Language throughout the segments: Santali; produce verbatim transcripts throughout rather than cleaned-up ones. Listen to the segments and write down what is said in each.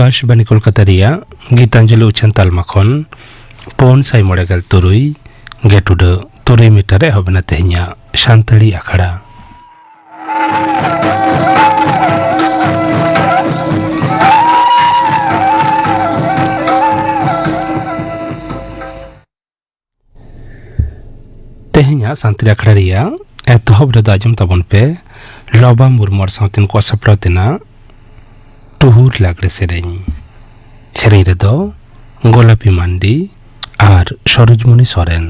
ᱟᱠᱟᱥᱵᱟᱱᱤ ᱠᱳᱞᱠᱟᱛᱟ ᱨᱮᱭᱟᱜ ᱜᱤᱛᱟᱧᱡᱚᱞᱤ ᱩᱪᱷᱟᱹᱱ ᱛᱟᱞᱢᱟ ᱠᱷᱚᱱ ᱯᱩᱱ ᱥᱟᱭ ᱢᱚᱬᱮ ᱜᱮᱞ ᱛᱩᱨᱩᱭ ᱜᱮᱴᱩᱰᱟᱹ ᱛᱩᱨᱩᱭ ᱢᱤᱴᱟᱨ ᱨᱮ ᱮᱦᱚᱵ ᱮᱱᱟ ᱛᱮᱦᱮᱧᱟᱜ ᱥᱟᱱᱛᱟᱲᱤ ᱟᱠᱷᱲᱟ᱾ ᱛᱮᱦᱮᱧᱟᱜ ᱥᱟᱱᱛᱟᱲᱤ ᱟᱠᱷᱲᱟ ᱨᱮᱭᱟᱜ ᱮᱛᱚᱦᱚᱵ ᱨᱮᱫᱚ ᱟᱸᱡᱚᱢ ᱛᱟᱵᱚᱱ ᱯᱮ ᱞᱚᱵᱟ ᱢᱩᱨᱢᱩ ᱟᱨ ᱥᱟᱶᱛᱮᱱ ᱠᱚᱣᱟᱜ ᱥᱟᱯᱲᱟᱣ ᱛᱮᱱᱟᱜ ᱴᱩᱦᱩᱨ ᱞᱟᱜᱽᱲᱮ ᱥᱮᱨᱮᱧ᱾ ᱥᱮᱨᱮᱧ ᱨᱮᱫᱚ ᱜᱳᱞᱟᱯᱤ ᱢᱟᱱᱰᱤ ᱟᱨ ᱥᱚᱨᱳᱡᱽᱢᱚᱱᱤ ᱥᱚᱨᱮᱱ᱾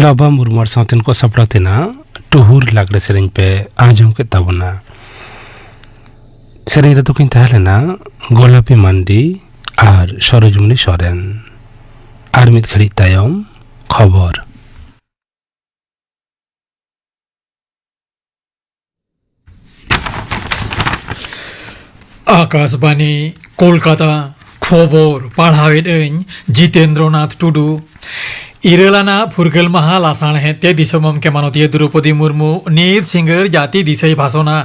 ᱞᱟᱵᱟ ᱢᱩᱨᱢᱩ ᱟᱨ ᱥᱟᱶᱛᱮᱱ ᱠᱚ ᱥᱟᱯᱲᱟᱣ ᱛᱮᱱᱟᱜ ᱴᱩᱦᱩᱨ ᱞᱟᱜᱽᱲᱮ ᱥᱮᱨᱮᱧ ᱯᱮ ᱟᱸᱡᱚᱢ ᱠᱮᱫ ᱛᱟᱵᱚᱱᱟ᱾ ᱥᱮᱨᱮᱧ ᱨᱮᱫᱚ ᱠᱤᱱ ᱛᱟᱦᱮᱸ ᱞᱮᱱᱟ ᱜᱳᱞᱟᱯᱤ ᱢᱟᱱᱰᱤ ᱟᱨ ᱥᱚᱨᱳᱡᱢᱚᱱᱤ ᱥᱚᱨᱮᱱ᱾ ᱟᱨ ᱢᱤᱫ ᱜᱷᱟᱹᱲᱤᱡ ᱛᱟᱭᱚᱢ ᱠᱷᱚᱵᱚᱨ᱾ ᱟᱠᱟᱥᱵᱟᱱᱤ, ᱠᱳᱞᱠᱟᱛᱟ᱾ ᱠᱷᱚᱵᱚᱨ ᱯᱟᱲᱦᱟᱣᱮᱫ ᱟᱹᱧ ᱡᱤᱛᱮᱱᱫᱨᱚᱱᱟᱛᱷ ᱴᱩᱰᱩ᱾ ᱤᱨᱟᱹᱞ ᱟᱱᱟᱜ ᱯᱷᱩᱨᱜᱟᱹᱞ ᱢᱟᱦᱟ ᱞᱟᱥᱟᱬᱦᱮᱫ ᱛᱮ ᱫᱤᱥᱚᱢ ᱜᱚᱢᱠᱮ ᱢᱟᱱᱚᱛᱤᱭᱟᱹ ᱫᱨᱚᱣᱯᱚᱫᱤ ᱢᱩᱨᱢᱩ ᱱᱤᱛ ᱥᱤᱸᱜᱟᱹᱲ ᱡᱟᱹᱛᱤ ᱫᱤᱥᱟᱹᱭ ᱵᱷᱟᱥᱚᱱᱟ᱾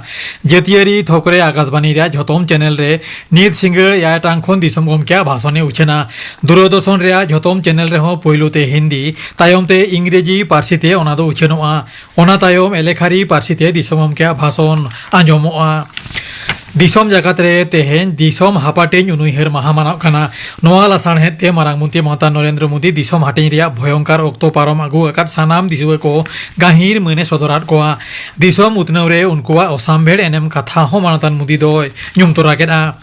ᱡᱟᱹᱛᱤᱭᱟᱹᱨᱤ ᱛᱷᱚᱠ ᱨᱮ ᱟᱠᱟᱥᱵᱟᱱᱤ ᱨᱮᱭᱟᱜ ᱡᱷᱚᱛᱚᱢ ᱪᱮᱱᱮᱞ ᱨᱮ ᱱᱤᱛ ᱥᱤᱸᱜᱟᱹᱲ ᱮᱭᱟᱭ ᱴᱟᱲᱟᱝ ᱠᱷᱚᱱ ᱫᱤᱥᱚᱢ ᱜᱚᱢᱠᱮᱭᱟᱜ ᱵᱷᱟᱥᱚᱱᱮ ᱩᱪᱷᱟᱹᱱᱟ᱾ ᱫᱩᱨᱚᱫᱚᱨᱥᱚᱱ ᱨᱮᱭᱟᱜ ᱡᱷᱚᱛᱚᱢ ᱪᱮᱱᱮᱞ ᱨᱮᱦᱚᱸ ᱯᱳᱭᱞᱳ ᱛᱮ ᱦᱤᱱᱫᱤ, ᱛᱟᱭᱚᱢ ᱛᱮ ᱤᱝᱨᱮᱡᱤ ᱯᱟᱹᱨᱥᱤ ᱛᱮ ᱚᱱᱟ ᱫᱚ ᱩᱪᱷᱟᱹᱱᱚᱜᱼᱟ᱾ ᱚᱱᱟ ᱛᱟᱭᱚᱢ ᱮᱞᱮᱠᱷᱟᱨᱤ ᱯᱟᱹᱨᱥᱤ ᱛᱮ ᱫᱤᱥᱚᱢ ᱜᱚᱢᱠᱮᱭᱟᱜ ᱵᱷᱟᱥᱚᱱ ᱟᱸᱡᱚᱢᱚᱜᱼᱟ᱾ ᱫᱤᱥᱚᱢ ᱡᱟᱠᱟᱛ ᱨᱮ ᱛᱮᱦᱮᱧ ᱫᱤᱥᱚᱢ ᱦᱟᱯᱟᱴᱤᱧ ᱩᱱᱩᱭᱦᱟᱹᱨ ᱢᱟᱦᱟ ᱢᱟᱱᱟᱜ ᱠᱟᱱᱟ᱾ ᱱᱚᱣᱟ ᱞᱟᱥᱟᱬᱦᱮᱫ ᱛᱮ ᱢᱟᱨᱟᱝ ᱢᱚᱱᱛᱨᱤ ᱢᱚᱦᱚᱛᱟ ᱱᱚᱨᱮᱱᱫᱨᱚ ᱢᱳᱫᱤ ᱫᱤᱥᱚᱢ ᱦᱟᱹᱴᱤᱧ ᱨᱮᱭᱟᱜ ᱵᱷᱚᱭᱚᱝᱠᱟᱨ ᱚᱠᱛᱚ ᱯᱟᱨᱚᱢ ᱟᱹᱜᱩ ᱟᱠᱟᱫ ᱥᱟᱱᱟᱢ ᱫᱤᱥᱩᱣᱟᱹ ᱠᱚ ᱜᱟᱹᱦᱤᱨ ᱢᱟᱹᱱᱮ ᱥᱚᱫᱚᱨᱟᱫ ᱠᱚᱣᱟ᱾ ᱫᱤᱥᱚᱢ ᱩᱛᱱᱟᱹᱣ ᱨᱮ ᱩᱱᱠᱩᱣᱟᱜ ᱚᱥᱟᱢᱵᱷᱮᱲ ᱮᱱᱮᱢ ᱠᱟᱛᱷᱟ ᱦᱚᱸ ᱢᱟᱱᱚᱛᱟᱱ ᱢᱳᱫᱤ ᱫᱚᱭ ᱧᱩᱢ ᱛᱚᱨᱟ ᱠᱮᱫᱼᱟ᱾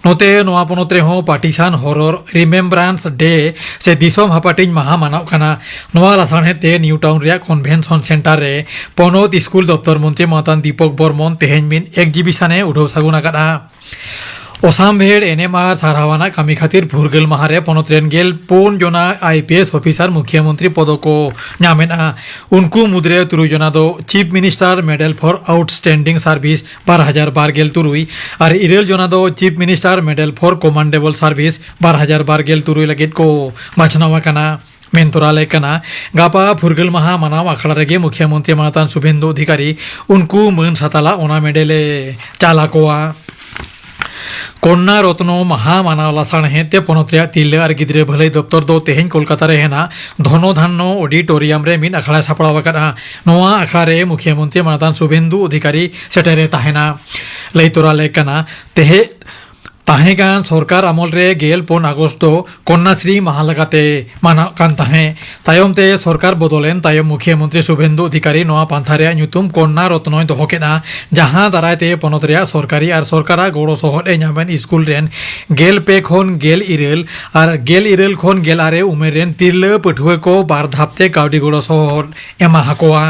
ᱱᱚᱛᱮ ᱱᱚᱣᱟ ᱯᱚᱱᱚᱛ ᱨᱮᱦᱚᱸ ᱯᱟᱨᱴᱤᱥᱟᱱ ᱦᱚᱨᱚᱨ ᱨᱤᱢᱮᱢᱵᱨᱟᱱᱥ ᱰᱮ ᱥᱮ ᱫᱤᱥᱚᱢ ᱦᱟᱯᱟᱴᱤᱧ ᱢᱟᱦᱟ ᱢᱟᱱᱟᱣ ᱠᱟᱱᱟ᱾ ᱱᱚᱣᱟ ᱞᱟᱥᱟᱬᱦᱮᱫ ᱛᱮ ᱱᱤᱭᱩ ᱴᱟᱣᱩᱱ ᱨᱮᱭᱟᱜ ᱠᱚᱱᱵᱷᱮᱱᱥᱚᱱ ᱥᱮᱱᱴᱟᱨ ᱨᱮ ᱯᱚᱱᱚᱛ ᱥᱠᱩᱞ ᱫᱚᱯᱛᱚᱨ ᱢᱚᱱᱛᱨᱤ ᱢᱟᱱᱚᱛᱟᱱ ᱫᱤᱯᱚᱠ ᱵᱚᱨᱢᱚᱱ ᱛᱮᱦᱮᱧ ᱢᱤᱫ ᱮᱠᱡᱤᱵᱤᱥᱚᱱ ᱮ ᱩᱰᱷᱟᱹᱣ ᱥᱟᱹᱜᱩᱱ ᱟᱠᱟᱫᱼᱟ᱾ ᱚᱥᱟᱢᱵᱷᱮᱲ ᱮᱱᱮᱢ ᱟᱨ ᱥᱟᱨᱦᱟᱣ ᱟᱱᱟᱜ ᱠᱟᱹᱢᱤ ᱠᱷᱟᱹᱛᱤᱨ ᱯᱷᱩᱨᱜᱟᱹᱞ ᱢᱟᱦᱟ ᱨᱮ ᱯᱚᱱᱚᱛ ᱨᱮᱱ ᱜᱮᱞ ᱯᱩᱱ ᱡᱚᱱᱟ ᱟᱭ ᱯᱤ ᱮᱥ ᱚᱯᱷᱤᱥᱟᱨ ᱢᱩᱠᱷᱤᱭᱟᱹ ᱢᱚᱱᱛᱨᱤ ᱯᱚᱫᱚ ᱠᱚ ᱧᱟᱢ ᱮᱱᱟ᱾ ᱩᱱᱠᱩ ᱢᱩᱫᱽᱨᱮ ᱛᱩᱨᱩᱭ ᱡᱚᱱᱟ ᱫᱚ chip minister medal for ᱟᱣᱩᱴᱥᱴᱮᱱᱰᱤᱝ service ᱵᱟᱨ ᱦᱟᱡᱟᱨ ᱵᱟᱨ ᱜᱮᱞ ᱛᱩᱨᱩᱭ ᱟᱨ ᱤᱨᱟᱹᱞ ᱡᱚᱱᱟ ᱫᱚ chip minister medal for ᱠᱚᱢᱟᱱᱰᱮᱵᱚᱞ service ᱵᱟᱨ ᱦᱟᱡᱟᱨ ᱵᱟᱨ ᱜᱮᱞ ᱛᱩᱨᱩᱭ ᱞᱟᱹᱜᱤᱫ ᱠᱚ ᱵᱟᱪᱷᱱᱟᱣ ᱟᱠᱟᱱᱟ᱾ ᱢᱮᱱ ᱛᱚᱨᱟ ᱞᱮ ᱠᱟᱱᱟ, ᱜᱟᱯᱟ ᱯᱷᱩᱨᱜᱟᱹᱞ ᱢᱟᱦᱟ ᱢᱟᱱᱟᱣ ᱟᱠᱷᱲᱟ ᱨᱮᱜᱮ ᱢᱩᱠᱷᱤᱭᱟᱹ ᱢᱚᱱᱛᱨᱤ ᱢᱟᱱᱚᱛᱟᱱ ᱥᱩᱵᱷᱮᱱᱫᱩ ᱚᱫᱷᱤᱠᱟᱨᱤ ᱩᱱᱠᱩ ᱢᱟᱹᱱ ᱥᱟᱛᱟᱞᱟᱜ ᱚᱱᱟ ᱢᱮᱰᱮᱞ ᱮ ᱪᱟᱞ ᱟᱠᱚᱣᱟ᱾ ᱠᱚᱱᱱᱟ ᱨᱚᱛᱱᱚ ᱢᱟᱦᱟ ᱢᱟᱱᱟᱣ ᱞᱟᱥᱟᱬᱦᱮᱫ ᱛᱮ ᱯᱚᱱᱚᱛ ᱨᱮᱭᱟᱜ ᱛᱤᱨᱞᱟᱹ ᱟᱨ ᱜᱤᱫᱽᱨᱟᱹ ᱵᱷᱟᱹᱞᱟᱹᱭ ᱫᱚᱯᱛᱚᱨ ᱫᱚ ᱛᱮᱦᱮᱧ ᱠᱳᱞᱠᱟᱛᱟ ᱨᱮ ᱦᱮᱱᱟᱜ ᱫᱷᱚᱱᱚ ᱫᱷᱟᱱᱱᱚ ᱚᱰᱤᱴᱳᱨᱤᱭᱟᱢ ᱨᱮ ᱢᱤᱫ ᱟᱠᱷᱲᱟᱭ ᱥᱟᱯᱲᱟᱣ ᱟᱠᱟᱫᱼᱟ᱾ ᱱᱚᱣᱟ ᱟᱠᱷᱲᱟ ᱨᱮ ᱢᱩᱠᱷᱤᱭᱟᱹ ᱢᱚᱱᱛᱨᱤ ᱢᱟᱱᱚᱛᱟᱱ ᱥᱩᱵᱷᱮᱱᱫᱩ ᱚᱫᱷᱤᱠᱟᱨᱤ ᱥᱮᱴᱮᱨᱮ ᱛᱟᱦᱮᱱᱟ᱾ ᱞᱟᱹᱭ ᱛᱚᱨᱟ ᱞᱮ ᱠᱟᱱᱟ, ᱛᱮᱦᱮᱧ ᱛᱟᱦᱮᱸ ᱠᱟᱱ ᱥᱚᱨᱠᱟᱨ ᱟᱢᱚᱞ ᱨᱮ ᱜᱮᱞ ᱯᱩᱱ ᱟᱜᱚᱥᱴ ᱫᱚ ᱠᱚᱱᱱᱟᱥᱨᱤ ᱢᱟᱦᱟ ᱞᱮᱠᱟᱛᱮ ᱢᱟᱱᱟᱣ ᱠᱟᱱ ᱛᱟᱦᱮᱸ᱾ ᱛᱟᱭᱚᱢ ᱛᱮ ᱥᱚᱨᱠᱟᱨ ᱵᱚᱫᱚᱞᱮᱱ ᱛᱟᱭᱚᱢ ᱢᱩᱠᱷᱭᱟᱹ ᱢᱚᱱᱛᱨᱤ ᱥᱩᱵᱷᱮᱱᱫᱩ ᱚᱫᱷᱤᱠᱟᱨᱤ ᱱᱚᱣᱟ ᱯᱟᱱᱛᱷᱟ ᱨᱮᱭᱟᱜ ᱧᱩᱛᱩᱢ ᱠᱚᱱᱱᱟ ᱨᱚᱛᱱᱚᱭ ᱫᱚᱦᱚ ᱠᱮᱫᱼᱟ, ᱡᱟᱦᱟᱸ ᱫᱟᱨᱟᱭ ᱛᱮ ᱯᱚᱱᱚᱛ ᱨᱮᱭᱟᱜ ᱥᱚᱨᱠᱟᱨᱤ ᱟᱨ ᱥᱚᱨᱠᱟᱨᱟᱜ ᱜᱚᱲᱚ ᱥᱚᱦᱚᱫ ᱮ ᱧᱟᱢᱮᱱ ᱥᱠᱩᱞ ᱨᱮᱱ ᱜᱮᱞ ᱯᱮ ᱠᱷᱚᱱ ᱜᱮᱞ ᱤᱨᱟᱹᱞ ᱟᱨ ᱜᱮᱞ ᱤᱨᱟᱹᱞ ᱠᱷᱚᱱ ᱜᱮᱞ ᱟᱨᱮ ᱩᱢᱮᱨ ᱨᱮᱱ ᱛᱤᱨᱞᱟᱹ ᱯᱟᱹᱴᱷᱩᱣᱟᱹ ᱠᱚ ᱵᱟᱨ ᱫᱷᱟᱯ ᱛᱮ ᱠᱟᱹᱣᱰᱤ ᱜᱚᱲᱚ ᱥᱚᱦᱚᱫ ᱮᱢᱟ ᱦᱟᱠᱚᱣᱟ᱾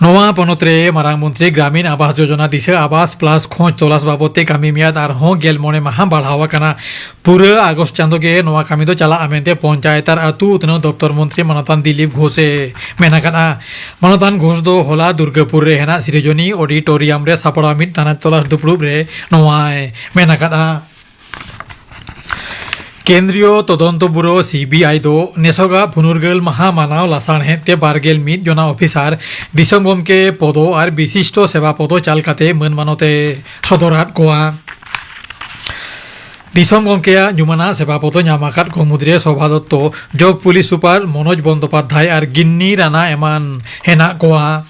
ᱱᱚᱣᱟ ᱯᱚᱱᱚᱛ ᱨᱮ ᱢᱟᱨᱟᱝ ᱢᱚᱱᱛᱨᱤ ᱜᱨᱟᱢᱤᱱ ᱟᱵᱟᱥ ᱡᱳᱡᱚᱱᱟ ᱫᱤᱥᱟᱹ ᱟᱵᱟᱥ ᱯᱞᱟᱥ ᱠᱷᱚᱡᱽ ᱛᱚᱞᱟᱥ ᱵᱟᱵᱚᱫ ᱛᱮ ᱠᱟᱹᱢᱤ ᱢᱮᱭᱟᱫ ᱟᱨᱦᱚᱸ ᱜᱮᱞ ᱢᱚᱬᱮ ᱢᱟᱦᱟ ᱵᱟᱲᱦᱟᱣ ᱟᱠᱟᱱᱟ᱾ ᱯᱩᱨᱟᱹ ᱟᱜᱚᱥᱴ ᱪᱟᱸᱫᱚ ᱜᱮ ᱱᱚᱣᱟ ᱠᱟᱹᱢᱤ ᱫᱚ ᱪᱟᱞᱟᱜᱼᱟ ᱢᱮᱱᱛᱮ ᱯᱚᱧᱪᱟᱭᱮᱛ ᱟᱨ ᱟᱹᱛᱩ ᱩᱛᱱᱟᱹᱣ ᱫᱚᱯᱛᱚᱨ ᱢᱚᱱᱛᱨᱤ ᱢᱟᱱᱚᱛᱟᱱ ᱫᱤᱞᱤᱯ ᱜᱷᱳᱥ ᱮ ᱢᱮᱱ ᱟᱠᱟᱫᱼᱟ᱾ ᱢᱟᱱᱚᱛᱟᱱ ᱜᱷᱳᱥ ᱫᱚ ᱦᱚᱞᱟ ᱫᱩᱨᱜᱟᱯᱩᱨ ᱨᱮ ᱦᱮᱱᱟᱜ ᱥᱤᱨᱡᱚᱱᱤ ᱚᱰᱤᱴᱳᱨᱤᱭᱟᱢ ᱨᱮ ᱥᱟᱯᱲᱟᱣ ᱢᱤᱫ ᱛᱷᱟᱱᱟ ᱛᱚᱞᱟᱥ ᱫᱩᱯᱲᱩᱵ ᱨᱮ ᱱᱚᱣᱟᱭ ᱢᱮᱱ ᱟᱠᱟᱫᱼᱟ᱾ ᱠᱮᱱᱫᱨᱤᱭᱚ ᱛᱚᱫᱚᱱᱛᱚ ᱵᱩᱨᱳ ᱥᱤ ᱵᱤ ᱟᱭ ᱫᱚ ᱱᱮᱥᱚᱜᱟ ᱯᱷᱩᱱᱩᱨᱜᱟᱹᱞ ᱢᱟᱦᱟ ᱢᱟᱱᱟᱣ ᱞᱟᱥᱟᱲᱦᱮᱫ ᱛᱮ ᱵᱟᱨ ᱜᱮᱞ ᱢᱤᱫ ᱡᱚᱱᱟ ᱚᱯᱷᱤᱥᱟᱨ, ᱫᱤᱥᱚᱢ ᱜᱚᱢᱠᱮ ᱯᱚᱫᱚ ᱟᱨ ᱵᱤᱥᱤᱥᱴᱚ ᱥᱮᱵᱟ ᱯᱚᱫᱚ ᱪᱟᱞ ᱠᱟᱛᱮ ᱢᱟᱹᱱ ᱢᱟᱱᱚᱛ ᱮ ᱥᱚᱫᱚᱨᱟᱫ ᱠᱚᱣᱟ᱾ ᱫᱤᱥᱚᱢ ᱜᱚᱢᱠᱮᱭᱟᱜ ᱧᱩᱢᱟᱱᱟᱜ ᱥᱮᱵᱟ ᱯᱚᱫᱚ ᱧᱟᱢ ᱟᱠᱟᱫ ᱠᱚ ᱢᱩᱫᱽᱨᱮ ᱥᱚᱵᱷᱟ ᱫᱚᱛᱛᱚ, ᱡᱚᱜᱽ ᱯᱩᱞᱤᱥ ᱥᱩᱯᱟᱨ ᱢᱚᱱᱳᱡᱽ ᱵᱚᱱᱫᱳᱯᱟᱫᱽᱫᱷᱟᱭ ᱟᱨ ᱜᱤᱱᱱᱤ ᱨᱟᱱᱟ ᱮᱢᱟᱱ ᱦᱮᱱᱟᱜ ᱠᱚᱣᱟ᱾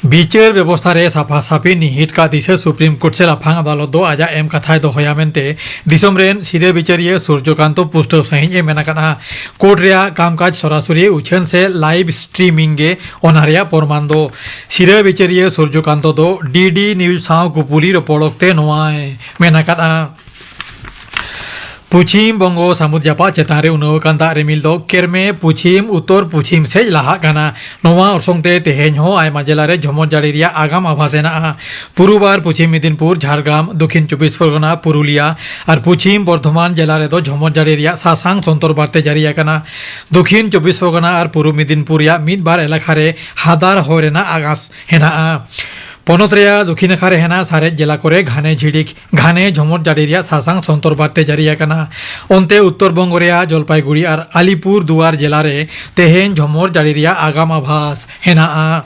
ᱵᱤᱪᱟᱹᱨ ᱵᱮᱵᱚᱥᱛᱷᱟ ᱨᱮ ᱥᱟᱯᱷᱟ ᱥᱟᱯᱷᱤ ᱱᱤᱦᱤᱴ ᱠᱟᱜ ᱫᱤᱥᱟᱹ ᱥᱩᱯᱨᱤᱢ ᱠᱳᱨᱴ ᱥᱮ ᱞᱟᱯᱷᱟᱝ ᱟᱫᱟᱞᱚᱛ ᱫᱚ ᱟᱡᱟᱜ ᱮᱢ ᱠᱟᱛᱷᱟᱭ ᱫᱚᱦᱚᱭᱟ ᱢᱮᱱᱛᱮ ᱫᱤᱥᱚᱢ ᱨᱮᱱ ᱥᱤᱨᱟᱹ ᱵᱤᱪᱟᱹᱨᱤᱭᱟᱹ ᱥᱩᱨᱡᱚᱠᱟᱱᱛᱚ ᱯᱩᱥᱴᱟᱹᱣ ᱥᱟᱹᱦᱤᱡ ᱮ ᱢᱮᱱ ᱟᱠᱟᱫᱼᱟ᱾ ᱠᱳᱨᱴ ᱨᱮᱭᱟᱜ ᱠᱟᱢᱠᱟᱡᱽ ᱥᱚᱨᱟᱥᱚᱨᱤ ᱩᱪᱷᱟᱹᱱ ᱥᱮ ᱞᱟᱭᱤᱵᱷ ᱥᱴᱨᱤᱢᱤᱝ ᱜᱮ ᱚᱱᱟ ᱨᱮᱭᱟᱜ ᱯᱨᱚᱢᱟᱱ ᱫᱚ᱾ ᱥᱤᱨᱟᱹ ᱵᱤᱪᱟᱹᱨᱤᱭᱟᱹ ᱥᱩᱨᱡᱚᱠᱟᱱᱛᱚ ᱫᱚ ᱰᱤ ᱰᱤ ᱱᱤᱭᱩᱡᱽ ᱥᱟᱶ ᱠᱩᱯᱩᱞᱤ ᱨᱚᱯᱚᱲ ᱚᱠᱛᱮ ᱱᱚᱣᱟᱭ ᱢᱮᱱ ᱟᱠᱟᱫᱼᱟ᱾ ᱯᱚᱪᱷᱤᱢ ᱵᱚᱝᱜᱚ ᱥᱟᱹᱢᱩᱫ ᱡᱟᱯᱟᱜ ᱪᱮᱛᱟᱱ ᱨᱮ ᱩᱱᱟᱹᱣ ᱟᱠᱟᱱ ᱫᱟᱜ ᱨᱤᱢᱤᱞ ᱫᱚ ᱠᱮᱨᱢᱮ ᱯᱚᱪᱷᱤᱢ ᱩᱛᱛᱚᱨ ᱯᱚᱪᱷᱤᱢ ᱥᱮᱡ ᱞᱟᱦᱟᱜ ᱠᱟᱱᱟ᱾ ᱱᱚᱣᱟ ᱚᱨᱥᱚᱝ ᱛᱮ ᱛᱮᱦᱮᱧ ᱦᱚᱸ ᱟᱭᱢᱟ ᱡᱮᱞᱟ ᱨᱮ ᱡᱷᱚᱢᱚᱨ ᱡᱟᱹᱲᱤ ᱨᱮᱭᱟᱜ ᱟᱜᱟᱢ ᱟᱵᱷᱟᱥ ᱦᱮᱱᱟᱜᱼᱟ᱾ ᱯᱩᱨᱩᱵ ᱟᱨ ᱯᱚᱪᱷᱤᱢ ᱢᱮᱫᱤᱱᱯᱩᱨ, ᱡᱷᱟᱲᱜᱨᱟᱢ, ᱫᱚᱠᱷᱤᱱ ᱪᱚᱵᱵᱤᱥ ᱯᱚᱨᱜᱚᱱᱟ, ᱯᱩᱨᱩᱞᱤᱭᱟ ᱟᱨ ᱯᱚᱪᱷᱤᱢ ᱵᱚᱨᱫᱷᱚᱢᱟᱱ ᱡᱮᱞᱟ ᱨᱮᱫᱚ ᱡᱷᱚᱢᱚᱨ ᱡᱟᱹᱲᱤ ᱨᱮᱭᱟᱜ ᱥᱟᱥᱟᱝ ᱥᱚᱱᱛᱚᱨ ᱵᱟᱨᱛᱮ ᱡᱟᱹᱨᱤ ᱟᱠᱟᱱᱟ᱾ ᱫᱚᱠᱷᱤᱱ ᱪᱚᱵᱵᱤᱥ ᱯᱚᱨᱜᱚᱱᱟ ᱟᱨ ᱯᱩᱨᱩᱵ ᱢᱮᱫᱤᱱᱯᱩᱨ ᱨᱮᱭᱟᱜ ᱢᱤᱫ ᱵᱟᱨ ᱮᱞᱟᱠᱟ ᱨᱮ ᱦᱟᱫᱟᱨ ᱦᱚᱭ ᱨᱮᱱᱟᱜ ᱟᱜᱟᱥ ᱦᱮᱱᱟᱜᱼᱟ᱾ ᱯᱚᱱᱚᱛ ᱨᱮᱭᱟᱜ ᱫᱚᱠᱷᱤᱱ ᱱᱟᱠᱷᱟ ᱨᱮ ᱦᱮᱱᱟᱜ ᱥᱟᱨᱮᱡ ᱡᱮᱞᱟ ᱠᱚᱨᱮ ᱜᱷᱟᱱᱮ ᱡᱷᱤᱲᱤᱠ, ᱜᱷᱟᱱᱮ ᱡᱷᱚᱢᱚᱨ ᱡᱟᱹᱲᱤ ᱨᱮᱭᱟᱜ ᱥᱟᱥᱟᱝ ᱥᱚᱱᱛᱚᱨ ᱵᱟᱨᱛᱮ ᱡᱟᱹᱨᱤ ᱟᱠᱟᱱᱟ᱾ ᱚᱱᱛᱮ ᱩᱛᱛᱚᱨ ᱵᱚᱝᱜᱚ ᱨᱮᱭᱟᱜ ᱡᱚᱞᱯᱟᱭᱜᱩᱲᱤ ᱟᱨ ᱟᱞᱤᱯᱩᱨ ᱫᱩᱣᱟᱨ ᱡᱮᱞᱟ ᱨᱮ ᱛᱮᱦᱮᱧ ᱡᱷᱚᱢᱚᱨ ᱡᱟᱹᱲᱤ ᱨᱮᱭᱟᱜ ᱟᱜᱟᱢ ᱟᱵᱷᱟᱥ ᱦᱮᱱᱟᱜᱼᱟ᱾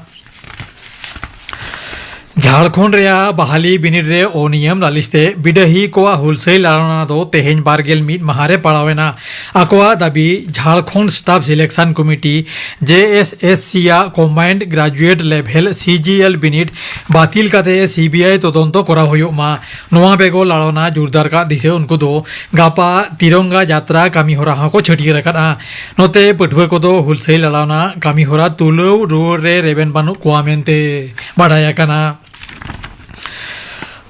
ᱡᱷᱟᱲᱠᱷᱚᱸᱰ ᱨᱮᱭᱟᱜ ᱵᱟᱦᱟᱞᱤ ᱵᱤᱱᱤᱰ ᱨᱮ ᱚᱱᱤᱭᱚᱢ ᱞᱟᱹᱞᱤᱥ ᱛᱮ ᱵᱤᱰᱟᱹᱦᱤ ᱠᱚᱣᱟᱜ ᱦᱩᱞᱥᱟᱹᱭ ᱞᱟᱲᱟᱣᱱᱟ ᱫᱚ ᱛᱮᱦᱮᱧ ᱵᱟᱨ ᱜᱮᱞ ᱢᱤᱫ ᱢᱟᱦᱟ ᱨᱮ ᱯᱟᱲᱟᱣ ᱮᱱᱟ᱾ ᱟᱠᱚᱣᱟᱜ ᱫᱟᱹᱵᱤ, Jharkhand staff selection committee, JSSC ᱟᱜ ᱠᱚᱢᱵᱟᱭᱤᱱᱰ ᱜᱨᱟᱡᱩᱭᱮᱴ ᱞᱮᱵᱷᱮᱞ, CGL, ᱵᱤᱱᱤᱰ ᱵᱟᱹᱛᱤᱞ ᱠᱟᱛᱮ CBI ᱛᱚᱫᱚᱱᱛᱚ ᱠᱚᱨᱟᱣ ᱦᱩᱭᱩᱜ ᱢᱟ᱾ ᱱᱚᱣᱟ ᱵᱮᱜᱚᱨ ᱞᱟᱲᱟᱣᱱᱟ ᱡᱳᱨᱫᱟᱨ ᱠᱟᱜ ᱫᱤᱥᱟᱹ ᱩᱱᱠᱩ ᱫᱚ ᱜᱟᱯᱟ ᱛᱤᱨᱚᱝᱜᱟ ᱡᱟᱛᱨᱟ ᱠᱟᱹᱢᱤ ᱦᱚᱨᱟ ᱦᱚᱸᱠᱚ ᱪᱷᱟᱹᱴᱭᱟᱹᱨ ᱟᱠᱟᱫᱼᱟ᱾ ᱱᱚᱛᱮ ᱯᱟᱹᱴᱷᱩᱣᱟᱹ ᱠᱚᱫᱚ ᱦᱩᱞᱥᱟᱹᱭ ᱞᱟᱲᱟᱣᱱᱟ ᱠᱟᱹᱢᱤ ᱦᱚᱨᱟ ᱛᱩᱞᱟᱹᱣ ᱨᱩᱣᱟᱹᱲ ᱨᱮ ᱨᱮᱵᱮᱱ ᱵᱟᱹᱱᱩᱜ ᱠᱚᱣᱟ ᱢᱮᱱᱛᱮ ᱵᱟᱰᱟᱭ ᱟᱠᱟᱱᱟ᱾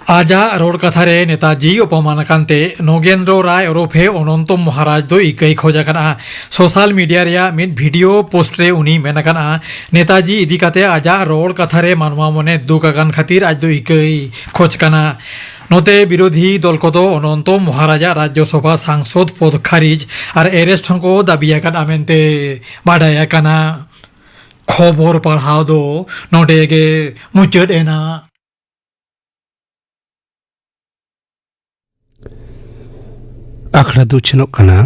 ᱟᱡᱟᱜ ᱨᱚᱲ ᱠᱟᱛᱷᱟ ᱨᱮ ᱱᱮᱛᱟᱡᱤ ᱚᱯᱚᱢᱟᱱ ᱟᱠᱟᱱ ᱛᱮ ᱱᱚᱜᱮᱱᱫᱨᱚ ᱨᱟᱭ ᱳᱨᱚᱯᱷᱮ ᱚᱱᱚᱱᱛᱚ ᱢᱚᱦᱟᱨᱟᱡᱽ ᱫᱚ ᱤᱠᱟᱹᱭ ᱠᱷᱚᱡ ᱟᱠᱟᱱᱟ᱾ ᱥᱳᱥᱟᱞ ᱢᱤᱰᱤᱭᱟ ᱨᱮᱭᱟᱜ ᱢᱤᱫ ᱵᱷᱤᱰᱤᱭᱳ ᱯᱳᱥᱴ ᱨᱮ ᱩᱱᱤᱭ ᱢᱮᱱ ᱟᱠᱟᱱᱟ, ᱱᱮᱛᱟᱡᱤ ᱤᱫᱤ ᱠᱟᱛᱮ ᱟᱡᱟᱜ ᱨᱚᱲ ᱠᱟᱛᱷᱟ ᱨᱮ ᱢᱟᱱᱣᱟ ᱢᱚᱱᱮ ᱫᱩᱠ ᱟᱠᱟᱱ ᱠᱷᱟᱹᱛᱤᱨ ᱟᱡ ᱫᱚ ᱤᱠᱟᱹᱭ ᱠᱷᱚᱡ ᱠᱟᱱᱟ᱾ ᱱᱚᱛᱮ ᱵᱤᱨᱳᱫᱷᱤ ᱫᱚᱞ ᱠᱚᱫᱚ ᱚᱱᱚᱱᱛᱚ ᱢᱚᱦᱟᱨᱟᱡᱟᱜ ᱨᱟᱡᱽᱡᱚᱥᱚᱵᱷᱟ ᱥᱟᱝᱥᱚᱫ ᱯᱚᱫ ᱠᱷᱟᱨᱤᱡ ᱟᱨ ᱮᱨᱮᱥᱴ ᱦᱚᱸᱠᱚ ᱫᱟᱹᱵᱤ ᱟᱠᱟᱫᱼᱟ ᱢᱮᱱᱛᱮ ᱵᱟᱰᱟᱭ ᱟᱠᱟᱱᱟ᱾ ᱠᱷᱚᱵᱚᱨ ᱯᱟᱲᱦᱟᱣ ᱫᱚ ᱱᱚᱰᱮ ᱜᱮ ᱢᱩᱪᱟᱹᱫ ᱮᱱᱟ᱾ ᱟᱠᱷᱲᱟ ᱫᱚ ᱩᱪᱷᱟᱹᱱᱚᱜ ᱠᱟᱱᱟ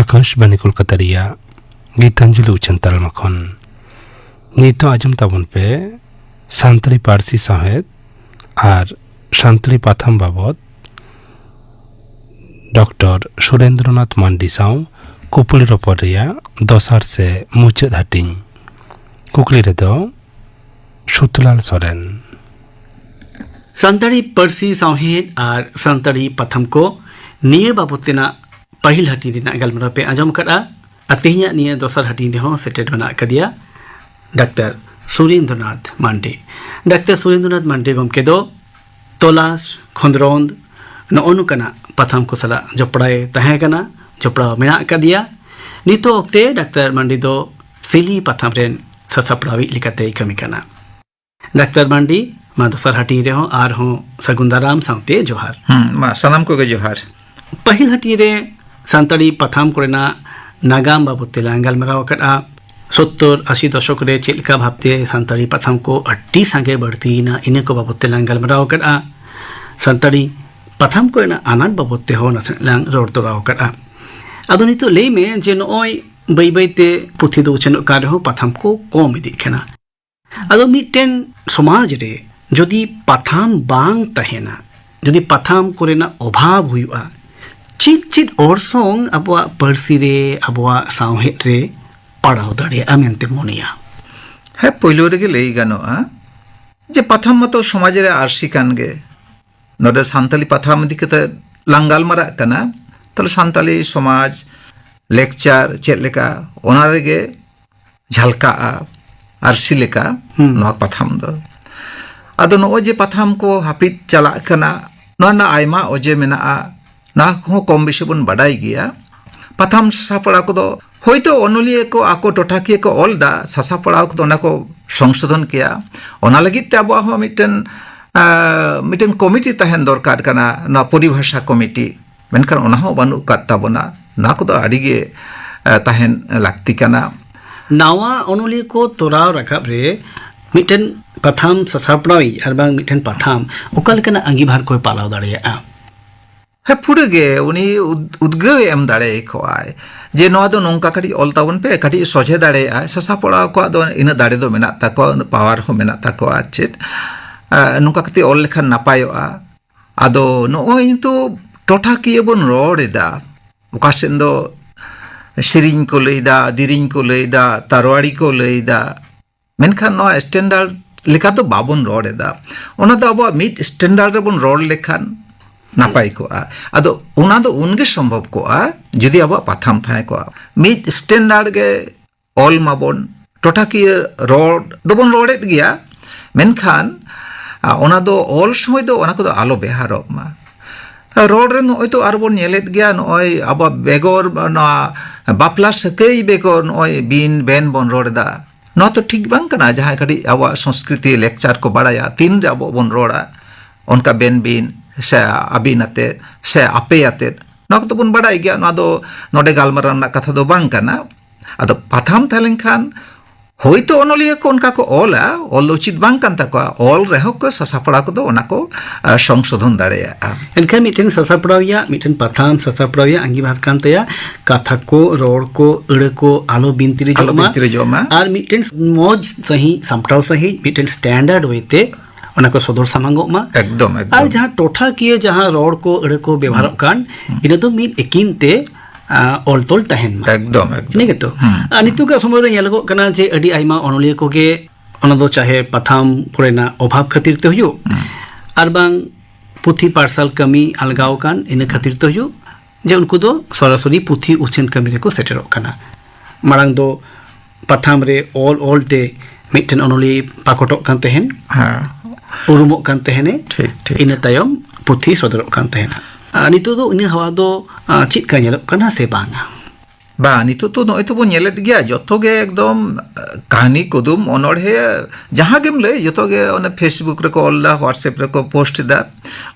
ᱟᱠᱟᱥᱵᱟᱱᱤ ᱠᱳᱞᱠᱟᱛᱟ ᱨᱮᱭᱟᱜ ᱜᱤᱛᱟᱧᱡᱚᱞᱤ ᱩᱪᱷᱟᱹᱱ ᱛᱟᱞᱢᱟ ᱠᱷᱚᱱ᱾ ᱱᱤᱛᱚᱜ ᱟᱸᱡᱚᱢ ᱛᱟᱵᱚᱱ ᱯᱮ ᱥᱟᱱᱛᱟᱲᱤ ᱯᱟᱹᱨᱥᱤ ᱥᱟᱶᱦᱮᱫ ᱟᱨ ᱥᱟᱱᱛᱟᱲᱤ ᱯᱟᱛᱷᱟᱢ ᱵᱟᱵᱚᱫ ᱰᱚᱠᱴᱚᱨ ᱥᱩᱨᱮᱱᱫᱨᱚᱱᱟᱛᱷ ᱢᱟᱱᱰᱤ ᱥᱟᱶ ᱠᱩᱯᱞᱤ ᱨᱚᱯᱚᱲ ᱨᱮᱭᱟᱜ ᱫᱚᱥᱟᱨ ᱥᱮ ᱢᱩᱪᱟᱹᱫ ᱦᱟᱹᱴᱤᱧ᱾ ᱠᱩᱠᱞᱤ ᱨᱮᱫᱚ ᱥᱩᱛᱞᱟᱞ ᱥᱚᱨᱮᱱ᱾ ᱥᱟᱱᱛᱟᱲᱤ ᱯᱟᱹᱨᱥᱤ ᱥᱟᱶᱦᱮᱫ ᱟᱨ ᱥᱟᱱᱛᱟᱲᱤ ᱯᱟᱛᱷᱟᱢ ᱠᱚ, ᱱᱤᱭᱟᱹ ᱵᱟᱵᱚᱛ ᱛᱮᱱᱟᱜ ᱯᱟᱹᱦᱤᱞ ᱦᱟᱹᱴᱤᱧ ᱨᱮᱱᱟᱜ ᱜᱟᱞᱢᱟᱨᱟᱣ ᱯᱮ ᱟᱸᱡᱚᱢ ᱟᱠᱟᱫᱼᱟ᱾ ᱟᱨ ᱛᱮᱦᱮᱧᱟᱜ ᱱᱤᱭᱟᱹ ᱫᱚᱥᱟᱨ ᱦᱟᱹᱴᱤᱧ ᱨᱮᱦᱚᱸ ᱥᱮᱴᱮᱨ ᱢᱮᱱᱟᱜ ᱟᱠᱟᱫᱮᱭᱟ ᱰᱟᱠᱛᱟᱨ ᱥᱩᱨᱮᱱᱫᱨᱚᱱᱟᱛᱷ ᱢᱟᱱᱰᱤ᱾ ᱰᱟᱠᱛᱟᱨ ᱥᱩᱨᱮᱱᱫᱨᱚᱱᱟᱛᱷ ᱢᱟᱱᱰᱤ ᱜᱚᱢᱠᱮ ᱫᱚ ᱛᱚᱞᱟᱥ, ᱠᱷᱚᱸᱫᱽᱨᱚᱸᱫᱽ, ᱱᱚᱜᱼᱚ ᱱᱚᱝᱠᱟᱱᱟᱜ ᱯᱟᱛᱷᱟᱢ ᱠᱚ ᱥᱟᱞᱟᱜ ᱡᱚᱯᱲᱟᱣ ᱮ ᱛᱟᱦᱮᱸ ᱠᱟᱱᱟ, ᱡᱚᱯᱲᱟᱣ ᱢᱮᱱᱟᱜ ᱟᱠᱟᱫᱮᱭᱟ᱾ ᱱᱤᱛᱚᱜ ᱚᱠᱛᱮ ᱰᱟᱠᱛᱟᱨ ᱢᱟᱱᱰᱤ ᱫᱚ ᱥᱤᱞᱤ ᱯᱟᱛᱷᱟᱢ ᱨᱮᱱ ᱥᱟᱥᱟᱯᱲᱟᱣᱤᱡ ᱞᱮᱠᱟᱛᱮᱭ ᱠᱟᱹᱢᱤ ᱠᱟᱱᱟ᱾ ᱰᱟᱠᱛᱟᱨ ᱢᱟᱱᱰᱤ, ᱢᱟ ᱫᱚᱥᱟᱨ ᱦᱟᱹᱴᱤᱧ ᱨᱮᱦᱚᱸ ᱟᱨᱦᱚᱸ ᱥᱟᱹᱜᱩᱱ ᱫᱟᱨᱟᱢ ᱥᱟᱶᱛᱮ ᱡᱚᱦᱟᱨ᱾ ᱦᱩᱸ, ᱢᱟ ᱥᱟᱱᱟᱢ ᱠᱚᱜᱮ ᱡᱚᱦᱟᱨ᱾ ᱯᱟᱹᱦᱤᱞ ᱦᱟᱹᱴᱤᱧ ᱨᱮ ᱥᱟᱱᱛᱟᱲᱤ ᱯᱟᱛᱷᱟᱢ ᱠᱚᱨᱮᱱᱟᱜ ᱱᱟᱜᱟᱢ ᱵᱟᱵᱚᱛ ᱛᱮᱞᱟᱝ ᱜᱟᱞᱢᱟᱨᱟᱣ ᱟᱠᱟᱫᱼᱟ᱾ ᱥᱚᱛᱛᱚᱨ ᱟᱥᱤ ᱫᱚᱥᱚᱠ ᱨᱮ ᱪᱮᱫ ᱞᱮᱠᱟ ᱵᱷᱟᱵᱛᱮ ᱥᱟᱱᱛᱟᱲᱤ ᱯᱟᱛᱷᱟᱢ ᱠᱚ ᱟᱹᱰᱤ ᱥᱟᱸᱜᱮ ᱵᱟᱹᱲᱛᱤᱭᱮᱱᱟ, ᱤᱱᱟᱹ ᱠᱚ ᱵᱟᱵᱚᱛ ᱛᱮᱞᱟᱝ ᱜᱟᱞᱢᱟᱨᱟᱣ ᱟᱠᱟᱫᱼᱟ᱾ ᱥᱟᱱᱛᱟᱲᱤ ᱯᱟᱛᱷᱟᱢ ᱠᱚᱨᱮᱱᱟᱜ ᱟᱱᱟᱴ ᱵᱟᱵᱚᱛ ᱛᱮᱦᱚᱸ ᱱᱟᱥᱮᱱᱟᱜ ᱞᱟᱝ ᱨᱚᱲ ᱛᱚᱨᱟᱣ ᱟᱠᱟᱫᱼᱟ᱾ ᱟᱫᱚ ᱱᱤᱛᱚᱜ ᱞᱟᱹᱭ ᱢᱮ ᱡᱮ ᱱᱚᱜᱼᱚᱭ ᱵᱟᱹᱭ ᱵᱟᱹᱭ ᱛᱮ ᱯᱩᱛᱷᱤ ᱫᱚ ᱩᱪᱷᱟᱹᱱᱚᱜ ᱠᱟᱱ ᱨᱮᱦᱚᱸ ᱯᱟᱛᱷᱟᱢ ᱠᱚ ᱠᱚᱢ ᱤᱫᱤᱜ ᱠᱟᱱᱟ᱾ ᱟᱫᱚ ᱢᱤᱫᱴᱮᱱ ᱥᱚᱢᱟᱡᱽ ᱨᱮ ᱡᱩᱫᱤ ᱯᱟᱛᱷᱟᱢ ᱵᱟᱝ ᱛᱟᱦᱮᱱᱟ, ᱡᱩᱫᱤ ᱯᱟᱛᱷᱟᱢ ᱠᱚᱨᱮᱱᱟᱜ ᱚᱵᱷᱟᱵᱽ ᱦᱩᱭᱩᱜᱼᱟ, ᱪᱮᱫ ᱪᱮᱫ ᱚᱨᱥᱚᱝ ᱟᱵᱚᱣᱟᱜ ᱯᱟᱹᱨᱥᱤ ᱨᱮ, ᱟᱵᱚᱣᱟᱜ ᱥᱟᱶᱦᱮᱫ ᱨᱮ ᱯᱟᱲᱟᱣ ᱫᱟᱲᱮᱭᱟᱜᱼᱟ ᱢᱮᱱᱛᱮ ᱢᱚᱱᱮᱭᱟ? ᱦᱮᱸ, ᱯᱳᱭᱞᱳ ᱨᱮᱜᱮ ᱞᱟᱹᱭ ᱜᱟᱱᱚᱜᱼᱟ ᱡᱮ ᱯᱟᱛᱷᱟᱢ ᱢᱟᱛᱚ ᱥᱚᱢᱟᱡᱽ ᱨᱮ ᱟᱹᱨᱥᱤ ᱠᱟᱱ ᱜᱮ᱾ ᱱᱚᱰᱮ ᱥᱟᱱᱛᱟᱞᱤ ᱯᱟᱛᱷᱟᱢ ᱤᱫᱤ ᱠᱟᱛᱮ ᱞᱟᱝ ᱜᱟᱞᱢᱟᱨᱟᱜ ᱠᱟᱱᱟ, ᱛᱟᱦᱞᱮ ᱥᱟᱱᱛᱟᱞᱤ ᱥᱚᱢᱟᱡᱽ, ᱞᱮᱠᱪᱟᱨ ᱪᱮᱫ ᱞᱮᱠᱟ, ᱚᱱᱟ ᱨᱮᱜᱮ ᱡᱷᱟᱞᱠᱟᱜᱼᱟ ᱟᱹᱨᱥᱤ ᱞᱮᱠᱟ ᱦᱩᱸ᱾ ᱱᱚᱣᱟ ᱯᱟᱛᱷᱟᱢ ᱫᱚ᱾ ᱟᱫᱚ ᱱᱚᱜᱼᱚᱭ ᱡᱮ ᱯᱟᱛᱷᱟᱢ ᱠᱚ ᱦᱟᱹᱯᱤᱫ ᱪᱟᱞᱟᱜ ᱠᱟᱱᱟ, ᱱᱚᱣᱟ ᱨᱮᱱᱟᱜ ᱟᱭᱢᱟ ᱚᱡᱮ ᱢᱮᱱᱟᱜᱼᱟ᱾ ᱱᱚᱣᱟ ᱠᱚᱦᱚᱸ ᱠᱚᱢ ᱵᱮᱥᱤ ᱵᱚᱱ ᱵᱟᱰᱟᱭ ᱜᱮᱭᱟ᱾ ᱯᱟᱛᱷᱟᱢ ᱥᱟᱯᱲᱟᱣ ᱠᱚᱫᱚ ᱦᱳᱭᱛᱳ ᱚᱱᱚᱞᱤᱭᱟᱹ ᱠᱚ ᱟᱠᱚ ᱴᱚᱴᱷᱟᱠᱤᱭᱟᱹ ᱠᱚ ᱚᱞ ᱫᱟ, ᱥᱟᱥᱟᱯᱲᱟᱣ ᱠᱚᱫᱚ ᱚᱱᱟ ᱠᱚ ᱥᱚᱝᱥᱳᱫᱷᱚᱱ ᱠᱮᱭᱟ᱾ ᱚᱱᱟ ᱞᱟᱹᱜᱤᱫ ᱛᱮ ᱟᱵᱚᱣᱟᱜ ᱦᱚᱸ ᱢᱤᱫᱴᱮᱱ, ᱟᱸ, ᱢᱤᱫᱴᱮᱱ ᱠᱚᱢᱤᱴᱤ ᱛᱟᱦᱮᱱ ᱫᱚᱨᱠᱟᱨ ᱠᱟᱱᱟ, ᱱᱚᱣᱟ ᱯᱚᱨᱤᱵᱷᱟᱥᱟ ᱠᱚᱢᱤᱴᱤ᱾ ᱢᱮᱱᱠᱷᱟᱱ ᱚᱱᱟ ᱦᱚᱸ ᱵᱟᱹᱱᱩᱜ ᱟᱠᱟᱫ ᱛᱟᱵᱚᱱᱟ᱾ ᱱᱚᱣᱟ ᱠᱚᱫᱚ ᱟᱹᱰᱤ ᱜᱮ, ᱟᱸ, ᱛᱟᱦᱮᱱ ᱞᱟᱹᱠᱛᱤ ᱠᱟᱱᱟ᱾ ᱱᱟᱣᱟ ᱚᱱᱚᱞᱤᱭᱟᱹ ᱠᱚ ᱛᱚᱨᱟᱣ ᱨᱟᱠᱟᱵ ᱨᱮ ᱢᱤᱫᱴᱮᱱ ᱯᱟᱛᱷᱟᱢ ᱥᱟᱥᱟᱯᱲᱟᱣᱤᱡ ᱟᱨ ᱵᱟᱝ ᱢᱤᱫᱴᱮᱱ ᱯᱟᱛᱷᱟᱢ ᱚᱠᱟ ᱞᱮᱠᱟᱱᱟᱜ ᱟᱸᱜᱤᱵᱷᱟᱨ ᱠᱚᱭ ᱯᱟᱞᱟᱣ ᱫᱟᱲᱮᱭᱟᱜᱼᱟ? ᱦᱮᱸ, ᱯᱩᱨᱟᱹ ᱜᱮ ᱩᱱᱤ ᱩᱫ-, ᱩᱫᱽᱜᱟᱹᱣ ᱮ ᱮᱢ ᱫᱟᱲᱮ ᱟᱠᱚᱣᱟᱭ ᱡᱮ ᱱᱚᱣᱟ ᱫᱚ ᱱᱚᱝᱠᱟ ᱠᱟᱹᱴᱤᱡ ᱚᱞ ᱛᱟᱵᱚᱱ ᱯᱮ, ᱠᱟᱹᱴᱤᱡ ᱥᱚᱡᱷᱮ ᱫᱟᱲᱮᱭᱟᱜᱼᱟᱭ᱾ ᱥᱟᱥᱟᱯᱲᱟᱣ ᱠᱚᱣᱟᱜ ᱫᱚ ᱤᱱᱟᱹᱜ ᱫᱟᱲᱮ ᱫᱚ ᱢᱮᱱᱟᱜ ᱛᱟᱠᱚᱣᱟ, ᱩᱱᱟᱹᱜ ᱯᱟᱣᱟᱨ ᱦᱚᱸ ᱢᱮᱱᱟᱜ ᱛᱟᱠᱚᱣᱟ ᱟᱨ ᱪᱮᱫ᱾ ᱟᱸ, ᱱᱚᱝᱠᱟ ᱠᱟᱛᱮ ᱚᱞ ᱞᱮᱠᱷᱟᱱ ᱱᱟᱯᱟᱭᱚᱜᱼᱟ᱾ ᱟᱫᱚ ᱱᱚᱜᱼᱚᱭ ᱱᱤᱛᱚᱜ ᱴᱚᱴᱷᱟᱠᱤᱭᱟᱹ ᱵᱚᱱ ᱨᱚᱲ ᱮᱫᱟ, ᱚᱠᱟ ᱥᱮᱫ ᱫᱚ ᱥᱮᱨᱮᱧ ᱠᱚ ᱞᱟᱹᱭᱫᱟ, ᱫᱮᱨᱮᱧ ᱠᱚ ᱞᱟᱹᱭᱫᱟ, ᱛᱟᱨᱣᱟᱲᱤ ᱠᱚ ᱞᱟᱹᱭᱫᱟ, ᱢᱮᱱᱠᱷᱟᱱ ᱱᱚᱣᱟ ᱥᱴᱮᱱᱰᱟᱨᱰ ᱞᱮᱠᱟ ᱫᱚ ᱵᱟᱵᱚᱱ ᱨᱚᱲ ᱮᱫᱟ᱾ ᱚᱱᱟ ᱫᱚ ᱟᱵᱚᱣᱟᱜ ᱢᱤᱫ ᱥᱴᱮᱱᱰᱟᱨᱰ ᱨᱮᱵᱚᱱ ᱨᱚᱲ ᱞᱮᱠᱷᱟᱱ ᱱᱟᱯᱟᱭ ᱠᱚᱜᱼᱟ᱾ ᱟᱫᱚ ᱚᱱᱟ ᱫᱚ ᱩᱱᱜᱮ ᱥᱚᱢᱵᱷᱚᱵ ᱠᱚᱜᱼᱟ ᱡᱩᱫᱤ ᱟᱵᱚᱣᱟᱜ ᱯᱟᱛᱷᱟᱢ ᱛᱟᱦᱮᱸ ᱠᱚᱜᱼᱟ᱾ ᱢᱤᱫ ᱥᱴᱮᱱᱰᱟᱨᱰ ᱜᱮ ᱚᱞ ᱢᱟᱵᱚᱱ, ᱴᱚᱴᱷᱟᱠᱤᱭᱟᱹ ᱨᱚᱲ ᱫᱚᱵᱚᱱ ᱨᱚᱲᱮᱫ ᱜᱮᱭᱟ, ᱢᱮᱱᱠᱷᱟᱱ, ᱟ, ᱚᱱᱟ ᱫᱚ ᱚᱞ ᱥᱚᱢᱚᱭ ᱫᱚ ᱚᱱᱟ ᱠᱚᱫᱚ ᱟᱞᱚ ᱵᱮᱣᱦᱟᱨᱚᱜ ᱢᱟ᱾ ᱨᱚᱲ ᱨᱮ ᱱᱚᱜᱼᱚᱭ ᱛᱚ ᱟᱨ ᱵᱚᱱ ᱧᱮᱞᱮᱫ ᱜᱮᱭᱟ, ᱱᱚᱜᱼᱚᱭ ᱟᱵᱚᱣᱟᱜ ᱵᱮᱜᱚᱨ ᱱᱚᱣᱟ ᱵᱟᱯᱞᱟ ᱥᱟᱹᱜᱟᱹᱭ ᱵᱮᱜᱚᱨ ᱱᱚᱜᱼᱚᱭ ᱵᱤᱱ ᱵᱮᱱ ᱵᱚᱱ ᱨᱚᱲ ᱮᱫᱟ᱾ ᱱᱚᱣᱟ ᱛᱚ ᱴᱷᱤᱠ ᱵᱟᱝ ᱠᱟᱱᱟ᱾ ᱡᱟᱦᱟᱸᱭ ᱠᱟᱹᱴᱤᱡ ᱟᱵᱚᱣᱟᱜ ᱥᱚᱝᱥᱠᱨᱤᱛᱤ ᱞᱮᱠᱪᱟᱨ ᱠᱚ ᱵᱟᱲᱟᱭᱟ, ᱛᱤᱱᱨᱮ ᱟᱵᱚ ᱵᱚᱱ ᱨᱚᱲᱟ ᱚᱱᱠᱟ ᱵᱮᱱ ᱵᱤᱱ ᱥᱮ ᱟᱹᱵᱤᱱ ᱟᱛᱮᱫ ᱥᱮ ᱟᱯᱮ ᱟᱛᱮᱫ, ᱱᱚᱣᱟ ᱠᱚᱫᱚ ᱵᱚᱱ ᱵᱟᱲᱟᱭ ᱜᱮᱭᱟ᱾ ᱱᱚᱣᱟ ᱫᱚ ᱱᱚᱰᱮ ᱜᱟᱞᱢᱟᱨᱟᱣ ᱨᱮᱱᱟᱜ ᱠᱟᱛᱷᱟ ᱫᱚ ᱵᱟᱝ ᱠᱟᱱᱟ᱾ ᱟᱫᱚ ᱯᱟᱛᱷᱟᱢ ᱛᱟᱦᱮᱸ ᱞᱮᱱᱠᱷᱟᱱ ᱦᱳᱭᱛᱳ ᱚᱱᱚᱞᱤᱭᱟᱹ ᱠᱚ ᱚᱱᱠᱟ ᱠᱚ ᱚᱞᱟ, ᱚᱞ ᱫᱚ ᱩᱪᱤᱛ ᱵᱟᱝ ᱠᱟᱱ ᱛᱟᱠᱚᱣᱟ, ᱚᱞ ᱨᱮᱦᱚᱸ ᱠᱚ ᱥᱟᱥᱟᱯᱲᱟᱣ ᱠᱚᱫᱚ ᱚᱱᱟ ᱠᱚ, ᱟ, ᱥᱚᱝᱥᱳᱫᱷᱚᱱ ᱫᱟᱲᱮᱭᱟᱜᱼᱟ᱾ ᱮᱱᱠᱷᱟᱱ ᱢᱤᱫᱴᱮᱱ ᱥᱟᱥᱟᱯᱲᱟᱣᱤᱭᱟᱜ ᱢᱤᱫᱴᱮᱱ ᱯᱟᱛᱷᱟᱢ ᱥᱟᱥᱟᱯᱲᱟᱣᱤᱭᱟᱜ ᱟᱸᱜᱤᱵᱷᱟᱨ ᱠᱟᱱ ᱛᱟᱭᱟ ᱠᱟᱛᱷᱟ ᱠᱚ, ᱨᱚᱲ ᱠᱚ, ᱟᱹᱲᱟᱹ ᱠᱚ ᱟᱞᱚ ᱵᱤᱱᱛᱤᱨᱤᱡᱚᱜ ᱟᱞᱚ ᱢᱟ᱾ ᱵᱤᱱᱛᱤᱨᱤᱡᱚᱜ ᱢᱟ᱾ ᱟᱨ ᱢᱤᱫᱴᱮᱱ ᱢᱚᱡᱽ ᱥᱟᱺᱦᱤᱡ, ᱥᱟᱢᱴᱟᱣ ᱥᱟᱺᱦᱤᱡ ᱢᱤᱫᱴᱮᱱ ᱥᱴᱮᱱᱰᱟᱨᱰ ᱳᱭᱮ ᱛᱮ ᱚᱱᱟ ᱠᱚ ᱥᱚᱫᱚᱨ ᱥᱟᱢᱟᱝᱚᱜ ᱢᱟ᱾ ᱮᱠᱫᱚᱢ, ᱮᱠᱫᱚᱢ᱾ ᱟᱨ ᱡᱟᱦᱟᱸ ᱴᱚᱴᱷᱟᱠᱤᱭᱟᱹ ᱡᱟᱦᱟᱸ ᱨᱚᱲ ᱠᱚ, ᱟᱹᱲᱟᱹ ᱠᱚ ᱵᱮᱣᱦᱟᱨᱚᱜ ᱠᱟᱱ, ᱤᱱᱟᱹ ᱫᱚ ᱢᱤᱫ ᱮᱠᱤᱱ ᱛᱮ, ᱟ, ᱚᱞ ᱛᱚᱞ ᱛᱟᱦᱮᱱ ᱢᱟ᱾ ᱮᱠᱫᱚᱢ, ᱮᱠᱫᱚᱢ᱾ ᱤᱱᱟᱹ ᱜᱮᱛᱚ? ᱦᱩᱸ᱾ ᱟᱨ ᱱᱤᱛᱚᱜᱟᱜ ᱥᱚᱢᱚᱭ ᱨᱮ ᱧᱮᱞᱚᱜᱚᱜ ᱠᱟᱱᱟ ᱡᱮ ᱟᱹᱰᱤ ᱟᱭᱢᱟ ᱚᱱᱚᱞᱤᱭᱟᱹ ᱠᱚᱜᱮ, ᱚᱱᱟ ᱫᱚ ᱪᱟᱦᱮ ᱯᱟᱛᱷᱟᱢ ᱠᱚᱨᱮᱱᱟᱜ ᱚᱵᱷᱟᱵᱽ ᱠᱷᱟᱹᱛᱤᱨ ᱛᱮ ᱦᱩᱭᱩᱜ, ᱦᱩᱸ᱾ ᱟᱨ ᱵᱟᱝ ᱯᱩᱛᱷᱤ ᱯᱟᱨᱥᱟᱞ ᱠᱟᱹᱢᱤ ᱟᱞᱜᱟᱣ ᱟᱠᱟᱱ, ᱤᱱᱟᱹ ᱠᱷᱟᱹᱛᱤᱨ ᱛᱮ ᱦᱩᱭᱩᱜ, ᱡᱮ ᱩᱱᱠᱩ ᱫᱚ ᱥᱚᱨᱟᱥᱚᱨᱤ ᱯᱩᱛᱷᱤ ᱩᱪᱷᱟᱹᱱ ᱠᱟᱹᱢᱤ ᱨᱮᱠᱚ ᱥᱮᱴᱮᱨᱚᱜ ᱠᱟᱱᱟ᱾ ᱢᱟᱲᱟᱝ ᱫᱚ ᱯᱟᱛᱷᱟᱢ ᱨᱮ ᱚᱞ ᱚᱞ ᱛᱮ ᱢᱤᱫᱴᱮᱱ ᱚᱱᱚᱞᱤᱭᱟᱹ ᱯᱟᱠᱚᱴᱚᱜ ᱠᱟᱱ ᱛᱟᱦᱮᱱ, ᱦᱮᱸ᱾ ᱩᱨᱩᱢᱚᱜ ᱠᱟᱱ ᱛᱟᱦᱮᱱᱮ, ᱴᱷᱤᱠ, ᱴᱷᱤᱠ, ᱤᱱᱟᱹ ᱴᱷᱤᱠ᱾ ᱛᱟᱭᱚᱢ ᱯᱩᱛᱷᱤ ᱥᱚᱫᱚᱨᱚᱜ ᱠᱟᱱ ᱛᱟᱦᱮᱱᱟ᱾ ᱟᱨ ᱱᱤᱛᱚᱜ ᱫᱚ ᱤᱱᱟᱹ ᱦᱟᱣᱟ ᱫᱚ, ᱟ, ᱪᱮᱫ ᱞᱮᱠᱟ ᱧᱮᱞᱚᱜ ᱠᱟᱱᱟ ᱥᱮ ᱵᱟᱝᱟ? ᱵᱟᱝ, ᱱᱤᱛᱚᱜ ᱫᱚ ᱱᱚᱜᱼᱚᱭ ᱛᱚᱵᱚᱱ ᱧᱮᱞᱮᱫ ᱜᱮᱭᱟ, ᱡᱚᱛᱚ ᱜᱮ ᱮᱠᱫᱚᱢ, ᱟ, ᱠᱟᱹᱦᱱᱤ, ᱠᱩᱫᱩᱢ, ᱚᱱᱚᱬᱦᱮ, ᱡᱟᱦᱟᱸ ᱜᱮᱢ ᱞᱟᱹᱭ, ᱡᱚᱛᱚ ᱜᱮ ᱚᱱᱮ Facebook ᱨᱮᱠᱚ ᱚᱞ ᱮᱫᱟ, WhatsApp ᱨᱮᱠᱚ ᱯᱳᱥᱴ ᱮᱫᱟ,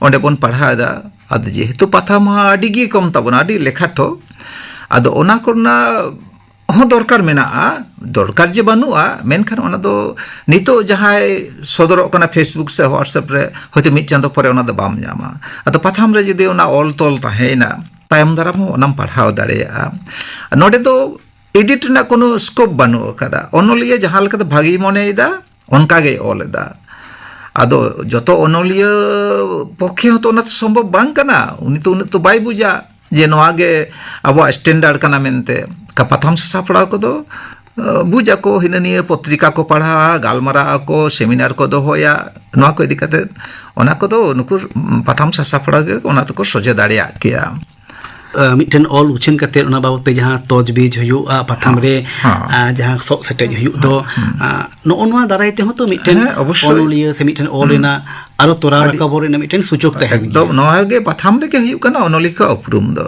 ᱚᱸᱰᱮ ᱵᱚᱱ ᱯᱟᱲᱦᱟᱣ ᱮᱫᱟ᱾ ᱟᱫᱚ ᱡᱮᱦᱮᱛᱩ ᱯᱟᱛᱷᱟᱢ ᱢᱟ ᱟᱹᱰᱤ ᱜᱮ ᱠᱚᱢ ᱛᱟᱵᱚᱱᱟ, ᱟᱹᱰᱤ ᱞᱮᱠᱷᱟᱴᱷᱚ, ᱟᱫᱚ ᱚᱱᱟ ᱠᱚᱨᱮᱱᱟᱜ ᱦᱚᱸ ᱫᱚᱨᱠᱟᱨ ᱢᱮᱱᱟᱜᱼᱟ, ᱫᱚᱨᱠᱟᱨ ᱡᱮ ᱵᱟᱹᱱᱩᱜᱼᱟ, ᱢᱮᱱᱠᱷᱟᱱ ᱚᱱᱟ ᱫᱚ ᱱᱤᱛᱚᱜ ᱡᱟᱦᱟᱸᱭ ᱥᱚᱫᱚᱨᱚᱜ ᱠᱟᱱᱟ Facebook ᱥᱮ WhatsApp ᱨᱮ, ᱦᱚᱭᱛᱳ ᱢᱤᱫ ᱪᱟᱸᱫᱚ ᱯᱚᱨᱮ ᱚᱱᱟ ᱫᱚ ᱵᱟᱢ ᱧᱟᱢᱟ᱾ ᱟᱫᱚ ᱯᱟᱛᱷᱟᱢ ᱨᱮ ᱡᱩᱫᱤ ᱚᱱᱟ ᱚᱞ ᱛᱚᱞ ᱛᱟᱦᱮᱸᱭᱮᱱᱟ, ᱛᱟᱭᱚᱢ ᱫᱟᱨᱟᱢ ᱦᱚᱸ ᱚᱱᱟᱢ ᱯᱟᱲᱦᱟᱣ ᱫᱟᱲᱮᱭᱟᱜᱼᱟ᱾ ᱱᱚᱰᱮ ᱫᱚ ᱮᱰᱤᱴ ᱨᱮᱱᱟᱜ ᱠᱳᱱᱳ ᱥᱠᱳᱯ ᱵᱟᱹᱱᱩᱜ ᱟᱠᱟᱫᱟ᱾ ᱚᱱᱚᱞᱤᱭᱟᱹ ᱡᱟᱦᱟᱸ ᱞᱮᱠᱟᱛᱮ ᱵᱷᱟᱜᱮᱭ ᱢᱚᱱᱮᱭᱮᱫᱟ, ᱚᱱᱠᱟ ᱜᱮᱭ ᱚᱞ ᱮᱫᱟ᱾ ᱟᱫᱚ ᱡᱚᱛᱚ ᱚᱱᱚᱞᱤᱭᱟᱹ ᱯᱚᱠᱠᱷᱮ ᱦᱚᱸᱛᱚ ᱚᱱᱟ ᱛᱚ ᱥᱚᱢᱵᱷᱚᱵ ᱵᱟᱝ ᱠᱟᱱᱟ, ᱩᱱᱤ ᱛᱚ ᱩᱱᱟᱹᱜ ᱛᱚ ᱵᱟᱭ ᱵᱩᱡᱟ ᱡᱮ ᱱᱚᱣᱟ ᱜᱮ ᱟᱵᱚᱣᱟᱜ ᱥᱴᱮᱱᱰᱟᱨᱰ ᱠᱟᱱᱟ ᱢᱮᱱᱛᱮ᱾ ᱠᱟ-, ᱯᱟᱛᱷᱟᱢ ᱥᱟᱥᱟᱯᱲᱟᱣ ᱠᱚᱫᱚ, ᱟᱸ, ᱵᱩᱡ ᱟᱠᱚ, ᱦᱤᱱᱟᱹ ᱱᱤᱭᱟᱹ ᱯᱚᱛᱨᱤᱠᱟ ᱠᱚ ᱯᱟᱲᱦᱟᱣᱟ, ᱜᱟᱞᱢᱟᱨᱟᱣ ᱟᱠᱚ, ᱥᱮᱢᱤᱱᱟᱨ ᱠᱚ ᱫᱚᱦᱚᱭᱟ, ᱱᱚᱣᱟ ᱠᱚ ᱤᱫᱤ ᱠᱟᱛᱮ ᱚᱱᱟ ᱠᱚᱫᱚ ᱱᱩᱠᱩ ᱯᱟᱛᱷᱟᱢ ᱥᱟᱥᱟᱯᱲᱟᱣ ᱜᱮ ᱚᱱᱟ ᱫᱚᱠᱚ ᱥᱚᱡᱷᱮ ᱫᱟᱲᱮᱭᱟᱜ ᱠᱮᱭᱟ᱾ ᱟᱸ, ᱢᱤᱫᱴᱮᱱ ᱚᱞ ᱩᱪᱷᱟᱹᱱ ᱠᱟᱛᱮ ᱚᱱᱟ ᱵᱟᱵᱚᱛ ᱛᱮ ᱡᱟᱦᱟᱸ ᱛᱚᱡᱽᱵᱤᱡᱽ ᱦᱩᱭᱩᱜᱼᱟ ᱯᱟᱛᱷᱟᱢ ᱨᱮ, ᱦᱮᱸ᱾ ᱟᱸ, ᱡᱟᱦᱟᱸ ᱥᱚᱜ ᱥᱮᱴᱮᱡ ᱦᱩᱭᱩᱜ ᱫᱚ, ᱦᱮᱸ᱾ ᱟᱸ, ᱱᱚᱜᱼᱚ ᱱᱚᱣᱟ ᱫᱟᱨᱟᱭ ᱛᱮᱦᱚᱸ ᱛᱚ ᱢᱤᱫᱴᱮᱱ ᱦᱮᱸ, ᱚᱵᱚᱥᱥᱳᱭ᱾ ᱚᱱᱚᱞᱤᱭᱟᱹ ᱥᱮ ᱢᱤᱫᱴᱮᱱ ᱚᱞ ᱦᱩᱸ᱾ ᱨᱮᱱᱟᱜ ᱟᱨᱚ ᱛᱚᱨᱟᱣ ᱟᱹᱰᱤ ᱨᱟᱠᱟᱵᱚᱜ ᱨᱮᱱᱟᱜ ᱢᱤᱫᱴᱮᱱ ᱥᱩᱡᱳᱜᱽ ᱛᱟᱦᱮᱱ ᱮᱠᱫᱚᱢ, ᱜᱮᱭᱟ᱾ ᱱᱚᱣᱟ ᱜᱮ ᱯᱟᱛᱷᱟᱢ ᱨᱮᱜᱮ ᱦᱩᱭᱩᱜ ᱠᱟᱱᱟ ᱚᱱᱚᱞᱤᱭᱟᱹ ᱠᱚᱣᱟᱜ ᱩᱯᱨᱩᱢ ᱫᱚ᱾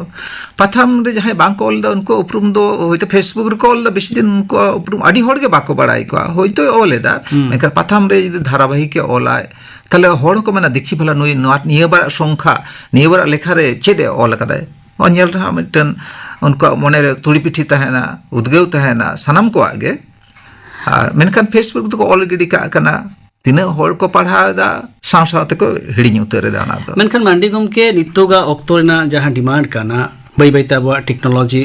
ᱯᱟᱛᱷᱟᱢ ᱨᱮ ᱡᱟᱦᱟᱸᱭ ᱵᱟᱝ ᱠᱚ ᱚᱞ ᱮᱫᱟ, ᱩᱱᱠᱩᱣᱟᱜ ᱩᱯᱨᱩᱢ ᱫᱚ ᱦᱚᱭᱛᱳ Facebook ᱨᱮᱠᱚ ᱚᱞ ᱮᱫᱟ, ᱵᱮᱥᱤ ᱫᱤᱱ ᱩᱱᱠᱩᱣᱟᱜ ᱩᱯᱨᱩᱢ ᱟᱹᱰᱤ ᱦᱚᱲ ᱜᱮ ᱵᱟᱠᱚ ᱵᱟᱲᱟᱭ ᱠᱚᱣᱟ᱾ ᱦᱚᱭᱛᱳᱭ ᱚᱞ ᱮᱫᱟ, ᱦᱩᱸ᱾ ᱢᱮᱱᱠᱷᱟᱱ ᱯᱟᱛᱷᱟᱢ ᱨᱮ ᱡᱩᱫᱤ ᱫᱷᱟᱨᱟᱵᱟᱦᱤᱠ ᱮ ᱚᱞᱟᱭ, ᱛᱟᱦᱞᱮ ᱦᱚᱲ ᱦᱚᱸᱠᱚ ᱢᱮᱱᱟ, "ᱫᱮᱠᱷᱤ ᱵᱷᱟᱞᱟ ᱱᱩᱭ ᱱᱚᱣᱟ, ᱱᱤᱭᱟᱹ ᱵᱟᱨᱟᱜ ᱥᱚᱝᱠᱷᱟ, ᱱᱤᱭᱟᱹ ᱵᱟᱨᱟᱜ ᱞᱮᱠᱷᱟ ᱨᱮ ᱪᱮᱫ ᱮ ᱚᱞ ᱟᱠᱟᱫᱟᱭ?" ᱱᱚᱣᱟ ᱧᱮᱞ ᱨᱮᱦᱚᱸ ᱢᱤᱫᱴᱮᱱ ᱩᱱᱠᱩᱣᱟᱜ ᱢᱚᱱᱮᱨᱮ ᱛᱩᱲᱤ ᱯᱤᱴᱷᱤ ᱛᱟᱦᱮᱱᱟ, ᱩᱫᱽᱜᱟᱹᱣ ᱛᱟᱦᱮᱱᱟ ᱥᱟᱱᱟᱢ ᱠᱚᱣᱟᱜ ᱜᱮ᱾ ᱟᱨ ᱢᱮᱱᱠᱷᱟᱱ Facebook ᱫᱚᱠᱚ ᱚᱞ ᱜᱤᱰᱤ ᱠᱟᱜ ᱠᱟᱱᱟ, ᱛᱤᱱᱟᱹᱜ ᱦᱚᱲ ᱠᱚ ᱯᱟᱲᱦᱟᱣ ᱮᱫᱟ, ᱥᱟᱶ ᱥᱟᱶ ᱛᱮᱠᱚ ᱦᱤᱲᱤᱧ ᱩᱛᱟᱹᱨ ᱮᱫᱟ ᱚᱱᱟ ᱫᱚ᱾ ᱢᱮᱱᱠᱷᱟᱱ ᱢᱟᱱᱰᱤ ᱜᱚᱢᱠᱮ, ᱱᱤᱛᱚᱜᱟᱜ ᱚᱠᱛᱚ ᱨᱮᱱᱟᱜ ᱡᱟᱦᱟᱸ ᱰᱤᱢᱟᱱᱰ ᱠᱟᱱᱟ, ᱵᱟᱹᱭ ᱵᱟᱹᱭᱛᱮ ᱟᱵᱚᱣᱟᱜ ᱴᱮᱠᱱᱳᱞᱚᱡᱤ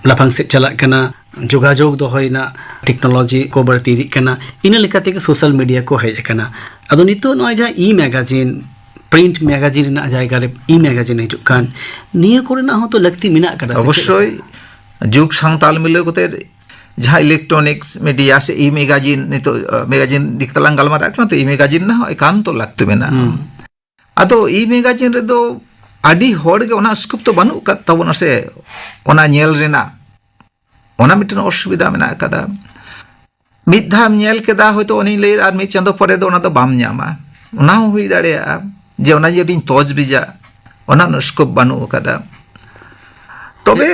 ᱞᱟᱯᱷᱟᱝ ᱥᱮᱫ ᱪᱟᱞᱟᱜ ᱠᱟᱱᱟ, ᱡᱳᱜᱟᱡᱳᱜᱽ ᱫᱚᱦᱚᱭ ᱨᱮᱱᱟᱜ ᱴᱮᱠᱱᱳᱞᱚᱡᱤ ᱠᱚ ᱵᱟᱹᱲᱛᱤ ᱤᱫᱤᱜ ᱠᱟᱱᱟ, ᱤᱱᱟᱹ ᱞᱮᱠᱟ ᱛᱮᱜᱮ ᱥᱳᱥᱟᱞ ᱢᱤᱰᱤᱭᱟ ᱠᱚ ᱦᱮᱡ ᱟᱠᱟᱱᱟ᱾ ᱟᱫᱚ ᱱᱤᱛᱚᱜ ᱱᱚᱜᱼᱚᱭ ᱡᱟᱦᱟᱸ ᱤ ᱢᱮᱜᱟᱡᱤᱱ, ᱯᱨᱤᱱᱴ ᱢᱮᱜᱟᱡᱤᱱ ᱨᱮᱱᱟᱜ ᱡᱟᱭᱜᱟ ᱨᱮ ᱤ ᱢᱮᱜᱟᱡᱤᱱ ᱦᱤᱡᱩᱜ ᱠᱟᱱ, ᱱᱤᱭᱟᱹ ᱠᱚᱨᱮᱱᱟᱜ ᱦᱚᱸ ᱛᱚ ᱞᱟᱹᱠᱛᱤ ᱢᱮᱱᱟᱜ ᱟᱠᱟᱫᱟ, ᱥᱮ ᱪᱮᱫ ᱚᱵᱚᱥᱥᱳᱭ᱾ ᱞᱮᱠᱟ? ᱡᱩᱜᱽ ᱥᱟᱶ ᱛᱟᱞ ᱢᱤᱞᱟᱹᱣ ᱠᱟᱛᱮ ᱡᱟᱦᱟᱸ ᱤᱞᱮᱠᱴᱨᱚᱱᱤᱠᱥ ᱢᱤᱰᱤᱭᱟ ᱥᱮ ᱤ ᱢᱮᱜᱟᱡᱤᱱ, ᱱᱤᱛᱚᱜ ᱢᱮᱜᱟᱡᱤᱱ ᱫᱤᱠ ᱛᱮᱞᱟᱝ ᱜᱟᱞᱢᱟᱨᱟᱜ ᱠᱟᱱᱟ, ᱛᱚ ᱤ ᱢᱮᱜᱟᱡᱤᱱ ᱨᱮᱱᱟᱜ ᱦᱚᱸ ᱮᱠᱟᱱᱛᱚ ᱞᱟᱹᱠᱛᱤ ᱢᱮᱱᱟᱜᱼᱟ᱾ ᱦᱩᱸ᱾ ᱟᱫᱚ ᱤ ᱢᱮᱜᱟᱡᱤᱱ ᱨᱮᱫᱚ ᱟᱹᱰᱤ ᱦᱚᱲ ᱜᱮ ᱚᱱᱟ ᱥᱠᱳᱯ ᱫᱚ ᱵᱟᱹᱱᱩᱜ ᱟᱠᱟᱫ ᱛᱟᱵᱚᱱᱟ ᱥᱮ, ᱚᱱᱟ ᱧᱮᱞ ᱨᱮᱱᱟᱜ᱾ ᱚᱱᱟ ᱢᱤᱫᱴᱮᱱ ᱚᱥᱩᱵᱤᱫᱷᱟ ᱢᱮᱱᱟᱜ ᱟᱠᱟᱫᱟ᱾ ᱢᱤᱫ ᱫᱷᱟᱣ ᱧᱮᱞ ᱠᱮᱫᱟ, ᱦᱚᱭᱛᱳ ᱩᱱᱤᱧ ᱞᱟᱹᱭ, ᱟᱨ ᱢᱤᱫ ᱪᱟᱸᱫᱚ ᱯᱚᱨᱮ ᱫᱚ ᱚᱱᱟ ᱫᱚ ᱵᱟᱢ ᱧᱟᱢᱟ᱾ ᱚᱱᱟ ᱦᱚᱸ ᱦᱩᱭ ᱫᱟᱲᱮᱭᱟᱜᱼᱟ ᱡᱮ ᱚᱱᱟ ᱡᱩᱫᱤᱧ ᱛᱚᱡᱽ ᱵᱤᱡᱟ, ᱚᱱᱟ ᱨᱮᱱᱟᱜ ᱥᱠᱳᱯ ᱵᱟᱹᱱᱩᱜ ᱟᱠᱟᱫᱟ᱾ ᱛᱚᱵᱮ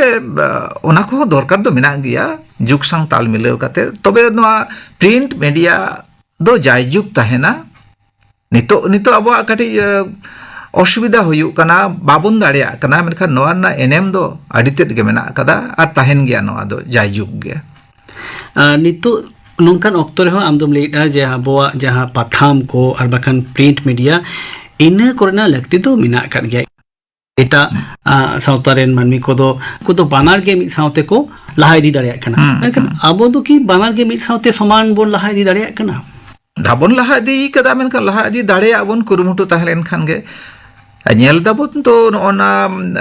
ᱚᱱᱟ ᱠᱚᱦᱚᱸ ᱫᱚᱨᱠᱟᱨ ᱫᱚ ᱢᱮᱱᱟᱜ ᱜᱮᱭᱟ, ᱡᱩᱜᱽ ᱥᱟᱶ ᱛᱟᱞ ᱢᱤᱞᱟᱹᱣ ᱠᱟᱛᱮ᱾ ᱛᱚᱵᱮ ᱱᱚᱣᱟ ᱯᱨᱤᱱᱴ ᱢᱤᱰᱤᱭᱟ ᱫᱚ ᱡᱟᱭᱡᱩᱜᱽ ᱛᱟᱦᱮᱱᱟ᱾ ᱱᱤᱛᱚᱜ, ᱱᱤᱛᱚᱜ ᱟᱵᱚᱣᱟᱜ ᱠᱟᱹᱴᱤᱡ ᱚᱥᱩᱵᱤᱫᱷᱟ ᱦᱩᱭᱩᱜ ᱠᱟᱱᱟ, ᱵᱟᱵᱚᱱ ᱫᱟᱲᱮᱭᱟᱜ ᱠᱟᱱᱟ, ᱢᱮᱱᱠᱷᱟᱱ ᱱᱚᱣᱟ ᱨᱮᱱᱟᱜ ᱮᱱᱮᱢ ᱫᱚ ᱟᱹᱰᱤ ᱛᱮᱫ ᱜᱮ ᱢᱮᱱᱟᱜ ᱟᱠᱟᱫᱟ ᱟᱨ ᱛᱟᱦᱮᱱ ᱜᱮᱭᱟ ᱱᱚᱣᱟ ᱫᱚ ᱡᱟᱭᱡᱩᱜᱽ ᱜᱮ᱾ ᱟᱨ ᱱᱤᱛᱚᱜ ᱱᱚᱝᱠᱟᱱ ᱚᱠᱛᱚ ᱨᱮᱦᱚᱸ ᱟᱢ ᱫᱚᱢ ᱞᱟᱹᱭᱮᱫᱼᱟ ᱡᱮ ᱟᱵᱚᱣᱟᱜ ᱡᱟᱦᱟᱸ ᱯᱟᱛᱷᱟᱢ ᱠᱚ ᱟᱨ ᱵᱟᱠᱷᱟᱱ ᱯᱨᱤᱱᱴ ᱢᱤᱰᱤᱭᱟ, ᱤᱱᱟᱹ ᱠᱚᱨᱮᱱᱟᱜ ᱞᱟᱹᱠᱛᱤ ᱫᱚ ᱢᱮᱱᱟᱜ ᱟᱠᱟᱫ ᱜᱮᱭᱟ᱾ ᱮᱴᱟᱜ ᱥᱟᱶᱛᱟ ᱨᱮᱱ ᱢᱟᱹᱱᱢᱤ ᱠᱚᱫᱚ, ᱩᱱᱠᱩ ᱫᱚ ᱵᱟᱱᱟᱨ ᱜᱮ ᱢᱤᱫ ᱥᱟᱶᱛᱮ ᱠᱚ ᱞᱟᱦᱟ ᱤᱫᱤ ᱫᱟᱲᱮᱭᱟᱜ ᱠᱟᱱᱟ᱾ ᱦᱩᱸ, ᱢᱮᱱᱠᱷᱟᱱ ᱦᱩᱸ᱾ ᱟᱵᱚ ᱫᱚ ᱠᱤ ᱵᱟᱱᱟᱨ ᱜᱮ ᱢᱤᱫ ᱥᱟᱶᱛᱮ ᱥᱚᱢᱟᱱ ᱵᱚᱱ ᱞᱟᱦᱟ ᱤᱫᱤ ᱫᱟᱲᱮᱭᱟᱜ ᱠᱟᱱᱟ? ᱫᱟᱵᱚᱱ ᱞᱟᱦᱟ ᱤᱫᱤ ᱠᱟᱫᱟ, ᱢᱮᱱᱠᱷᱟᱱ ᱞᱟᱦᱟ ᱤᱫᱤ ᱫᱟᱲᱮᱭᱟᱜ ᱵᱚᱱ ᱠᱩᱨᱩᱢᱩᱴᱩ ᱛᱟᱦᱮᱸ ᱞᱮᱱᱠᱷᱟᱱ ᱜᱮ᱾ ᱧᱮᱞ ᱫᱟᱵᱚᱱ ᱛᱚ, ᱱᱚᱜᱼᱚ ᱱᱟ, ᱩᱢ,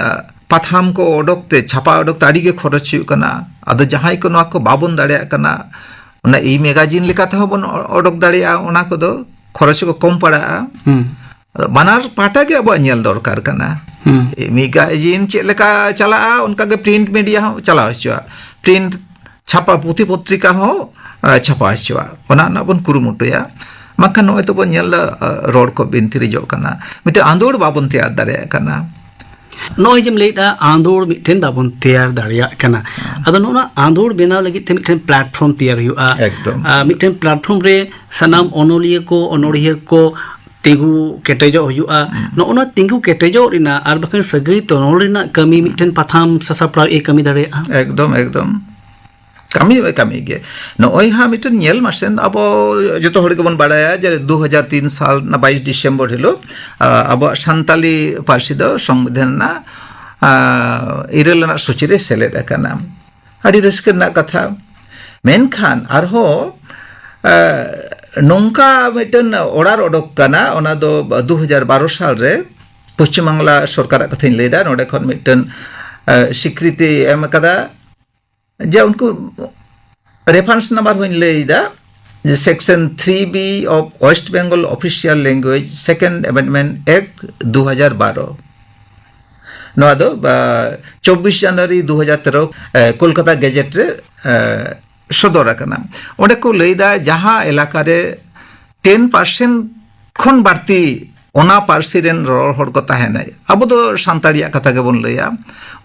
ᱯᱟᱛᱷᱟᱢ ᱠᱚ ᱚᱰᱚᱠ ᱛᱮ, ᱪᱷᱟᱯᱟ ᱚᱰᱚᱠ ᱛᱮ ᱟᱹᱰᱤ ᱜᱮ ᱠᱷᱚᱨᱚᱪ ᱦᱩᱭᱩᱜ ᱠᱟᱱᱟ᱾ ᱟᱫᱚ ᱡᱟᱦᱟᱸᱭ ᱠᱚ ᱱᱚᱣᱟ ᱠᱚ ᱵᱟᱵᱚᱱ ᱫᱟᱲᱮᱭᱟᱜ ᱠᱟᱱᱟ, ᱚᱱᱟ ᱤ ᱢᱮᱜᱟᱡᱤᱱ ᱞᱮᱠᱟ ᱛᱮᱦᱚᱸ ᱵᱚᱱ ᱚᱰᱚᱠ ᱫᱟᱲᱮᱭᱟᱜᱼᱟ, ᱚᱱᱟ ᱠᱚᱫᱚ ᱠᱷᱚᱨᱚᱪ ᱠᱚ ᱠᱚᱢ ᱯᱟᱲᱟᱜᱼᱟ᱾ ᱦᱩᱸ᱾ ᱟᱫᱚ ᱵᱟᱱᱟᱨ ᱯᱟᱦᱴᱟ ᱜᱮ ᱟᱵᱚᱣᱟᱜ ᱧᱮᱞ ᱫᱚᱨᱠᱟᱨ ᱠᱟᱱᱟ᱾ ᱦᱩᱸ᱾ ᱢᱮᱜᱟᱡᱤᱱ ᱪᱮᱫ ᱞᱮᱠᱟ ᱪᱟᱞᱟᱜᱼᱟ, ᱚᱱᱠᱟ ᱜᱮ ᱯᱨᱤᱱᱴ ᱢᱤᱰᱤᱭᱟ ᱦᱚᱸ ᱪᱟᱞᱟᱣ ᱦᱚᱪᱚᱣᱟᱜ, ᱯᱨᱤᱱᱴ ᱪᱷᱟᱯᱟ, ᱯᱩᱛᱷᱤ ᱯᱚᱛᱨᱤᱠᱟ ᱦᱚᱸ ᱪᱷᱟᱯᱟ ᱦᱚᱪᱚᱣᱟᱜ, ᱚᱱᱟ ᱨᱮᱱᱟᱜ ᱵᱚᱱ ᱠᱩᱨᱩᱢᱩᱴᱩᱭᱟ᱾ ᱵᱟᱝᱠᱷᱟᱱ ᱱᱚᱜᱼᱚᱭ ᱛᱚᱵᱚᱱ ᱧᱮᱞ ᱮᱫᱟ, ᱨᱚᱲ ᱠᱚ ᱵᱤᱱᱛᱤᱨᱤᱡᱚᱜ ᱠᱟᱱᱟ, ᱢᱤᱫᱴᱮᱱ ᱟᱸᱫᱳᱲ ᱵᱟᱵᱚᱱ ᱛᱮᱭᱟᱨ ᱫᱟᱲᱮᱭᱟᱜ ᱠᱟᱱᱟ᱾ ᱱᱚᱜᱼᱚᱭ ᱡᱮᱢ ᱞᱟᱹᱭᱮᱫᱼᱟ, ᱟᱸᱫᱳᱲ ᱢᱤᱫᱴᱮᱱ ᱵᱟᱵᱚᱱ ᱛᱮᱭᱟᱨ ᱫᱟᱲᱮᱭᱟᱜ ᱠᱟᱱᱟ᱾ ᱟᱫᱚ ᱱᱚᱜᱼᱚ ᱱᱚᱣᱟ ᱟᱸᱫᱳᱲ ᱵᱮᱱᱟᱣ ᱞᱟᱹᱜᱤᱫ ᱛᱮ ᱢᱤᱫᱴᱮᱱ ᱯᱞᱟᱴᱯᱷᱚᱨᱢ ᱛᱮᱭᱟᱨ ᱦᱩᱭᱩᱜᱼᱟ᱾ ᱮᱠᱫᱚᱢ᱾ ᱟᱨ ᱢᱤᱫᱴᱮᱱ ᱯᱞᱟᱴᱯᱷᱚᱨᱢ ᱨᱮ ᱥᱟᱱᱟᱢ ᱚᱱᱚᱞᱤᱭᱟᱹ ᱠᱚ, ᱚᱱᱚᱲᱦᱤᱭᱟᱹ ᱠᱚ ᱛᱤᱸᱜᱩ ᱠᱮᱴᱮᱡᱚᱜ ᱦᱩᱭᱩᱜᱼᱟ᱾ ᱦᱩᱸ᱾ ᱱᱚᱜᱼᱚ ᱱᱚᱣᱟ ᱛᱤᱸᱜᱩ ᱠᱮᱴᱮᱡᱚᱜ ᱨᱮᱱᱟᱜ ᱟᱨ ᱵᱟᱠᱷᱟᱱ ᱥᱟᱹᱜᱟᱹᱭ ᱛᱚᱱᱚᱞ ᱨᱮᱱᱟᱜ ᱠᱟᱹᱢᱤ ᱢᱤᱫᱴᱮᱱ ᱯᱟᱛᱷᱟᱢ ᱥᱟᱥᱟᱯᱲᱟᱣ ᱮ ᱠᱟᱹᱢᱤ ᱫᱟᱲᱮᱭᱟᱜᱼᱟ᱾ ᱮᱠᱫᱚᱢ, ᱮᱠᱫᱚᱢ᱾ ᱠᱟᱹᱢᱤ ᱢᱟ ᱠᱟᱹᱢᱤ ᱜᱮ᱾ ᱱᱚᱜᱼᱚᱭ ᱦᱟᱸᱜ ᱢᱤᱫᱴᱮᱱ ᱧᱮᱞ ᱢᱟᱥᱮ, ᱟᱵᱚ ᱡᱚᱛᱚ ᱦᱚᱲ ᱜᱮᱵᱚᱱ ᱵᱟᱲᱟᱭᱟ ᱡᱮ ᱫᱩ ᱦᱟᱡᱟᱨ ᱛᱤᱱ ᱥᱟᱞ ᱨᱮᱱᱟᱜ ᱵᱟᱭᱤᱥ ᱰᱤᱥᱮᱢᱵᱚᱨ ᱦᱤᱞᱳᱜ, ᱟ, ᱟᱵᱚᱣᱟᱜ ᱥᱟᱱᱛᱟᱞᱤ ᱯᱟᱹᱨᱥᱤ ᱫᱚ ᱥᱚᱝᱵᱤᱫᱷᱟᱱ ᱨᱮᱱᱟᱜ, ᱟ, ᱤᱨᱟᱹᱞ ᱟᱱᱟᱜ ᱥᱩᱪᱤ ᱨᱮ ᱥᱮᱞᱮᱫ ᱟᱠᱟᱱᱟ᱾ ᱟᱹᱰᱤ ᱨᱟᱹᱥᱠᱟᱹ ᱨᱮᱱᱟᱜ ᱠᱟᱛᱷᱟ᱾ ᱢᱮᱱᱠᱷᱟᱱ ᱟᱨᱦᱚᱸ ᱱᱚᱝᱠᱟ ᱢᱤᱫᱴᱮᱱ ᱚᱰᱟᱨ ᱚᱰᱚᱠ ᱠᱟᱱᱟ, ᱚᱱᱟ ᱫᱚ ᱫᱩ ᱦᱟᱡᱟᱨ ᱵᱟᱨᱚ ᱥᱟᱞ ᱨᱮ ᱯᱚᱥᱪᱤᱢ ᱵᱟᱝᱞᱟ ᱥᱚᱨᱠᱟᱨᱟᱜ ᱠᱟᱛᱷᱟᱧ ᱞᱟᱹᱭᱫᱟ᱾ ᱱᱚᱰᱮ ᱠᱷᱚᱱ ᱢᱤᱫᱴᱮᱱ ᱥᱤᱠᱨᱤᱛᱤ ᱮᱢ ᱟᱠᱟᱫᱟ, ᱡᱮ ᱩᱱᱠᱩ ᱨᱮᱯᱷᱟᱨᱮᱱᱥ ᱱᱟᱢᱵᱟᱨ ᱦᱚᱸᱧ ᱞᱟᱹᱭ ᱮᱫᱟ, ᱡᱮ section three B of West Bengal official language second amendment act ᱫᱩ ᱦᱟᱡᱟᱨ ᱵᱟᱨᱚ᱾ ᱱᱚᱣᱟ ᱫᱚ ᱪᱚᱵᱵᱤᱥ ᱡᱟᱱᱩᱣᱟᱨᱤ ᱫᱩ ᱦᱟᱡᱟᱨ ᱛᱮᱨᱚ ᱠᱳᱞᱠᱟᱛᱟ ᱜᱮᱡᱮᱴ ᱨᱮ ᱥᱚᱫᱚᱨ ᱟᱠᱟᱱᱟ᱾ ᱚᱸᱰᱮ ᱠᱚ ᱞᱟᱹᱭ ᱮᱫᱟ, ᱡᱟᱦᱟᱸ ᱮᱞᱟᱠᱟ ᱨᱮ ᱴᱮᱱ ᱯᱟᱨᱥᱮᱱᱴ ᱠᱷᱚᱱ ᱵᱟᱹᱲᱛᱤ ᱚᱱᱟ ᱯᱟᱹᱨᱥᱤ ᱨᱮᱱ ᱨᱚᱨᱚᱲ ᱦᱚᱲ ᱠᱚ ᱛᱟᱦᱮᱱᱟ, ᱟᱵᱚ ᱫᱚ ᱥᱟᱱᱛᱟᱲᱤᱭᱟᱜ ᱠᱟᱛᱷᱟ ᱜᱮᱵᱚᱱ ᱞᱟᱹᱭᱟ,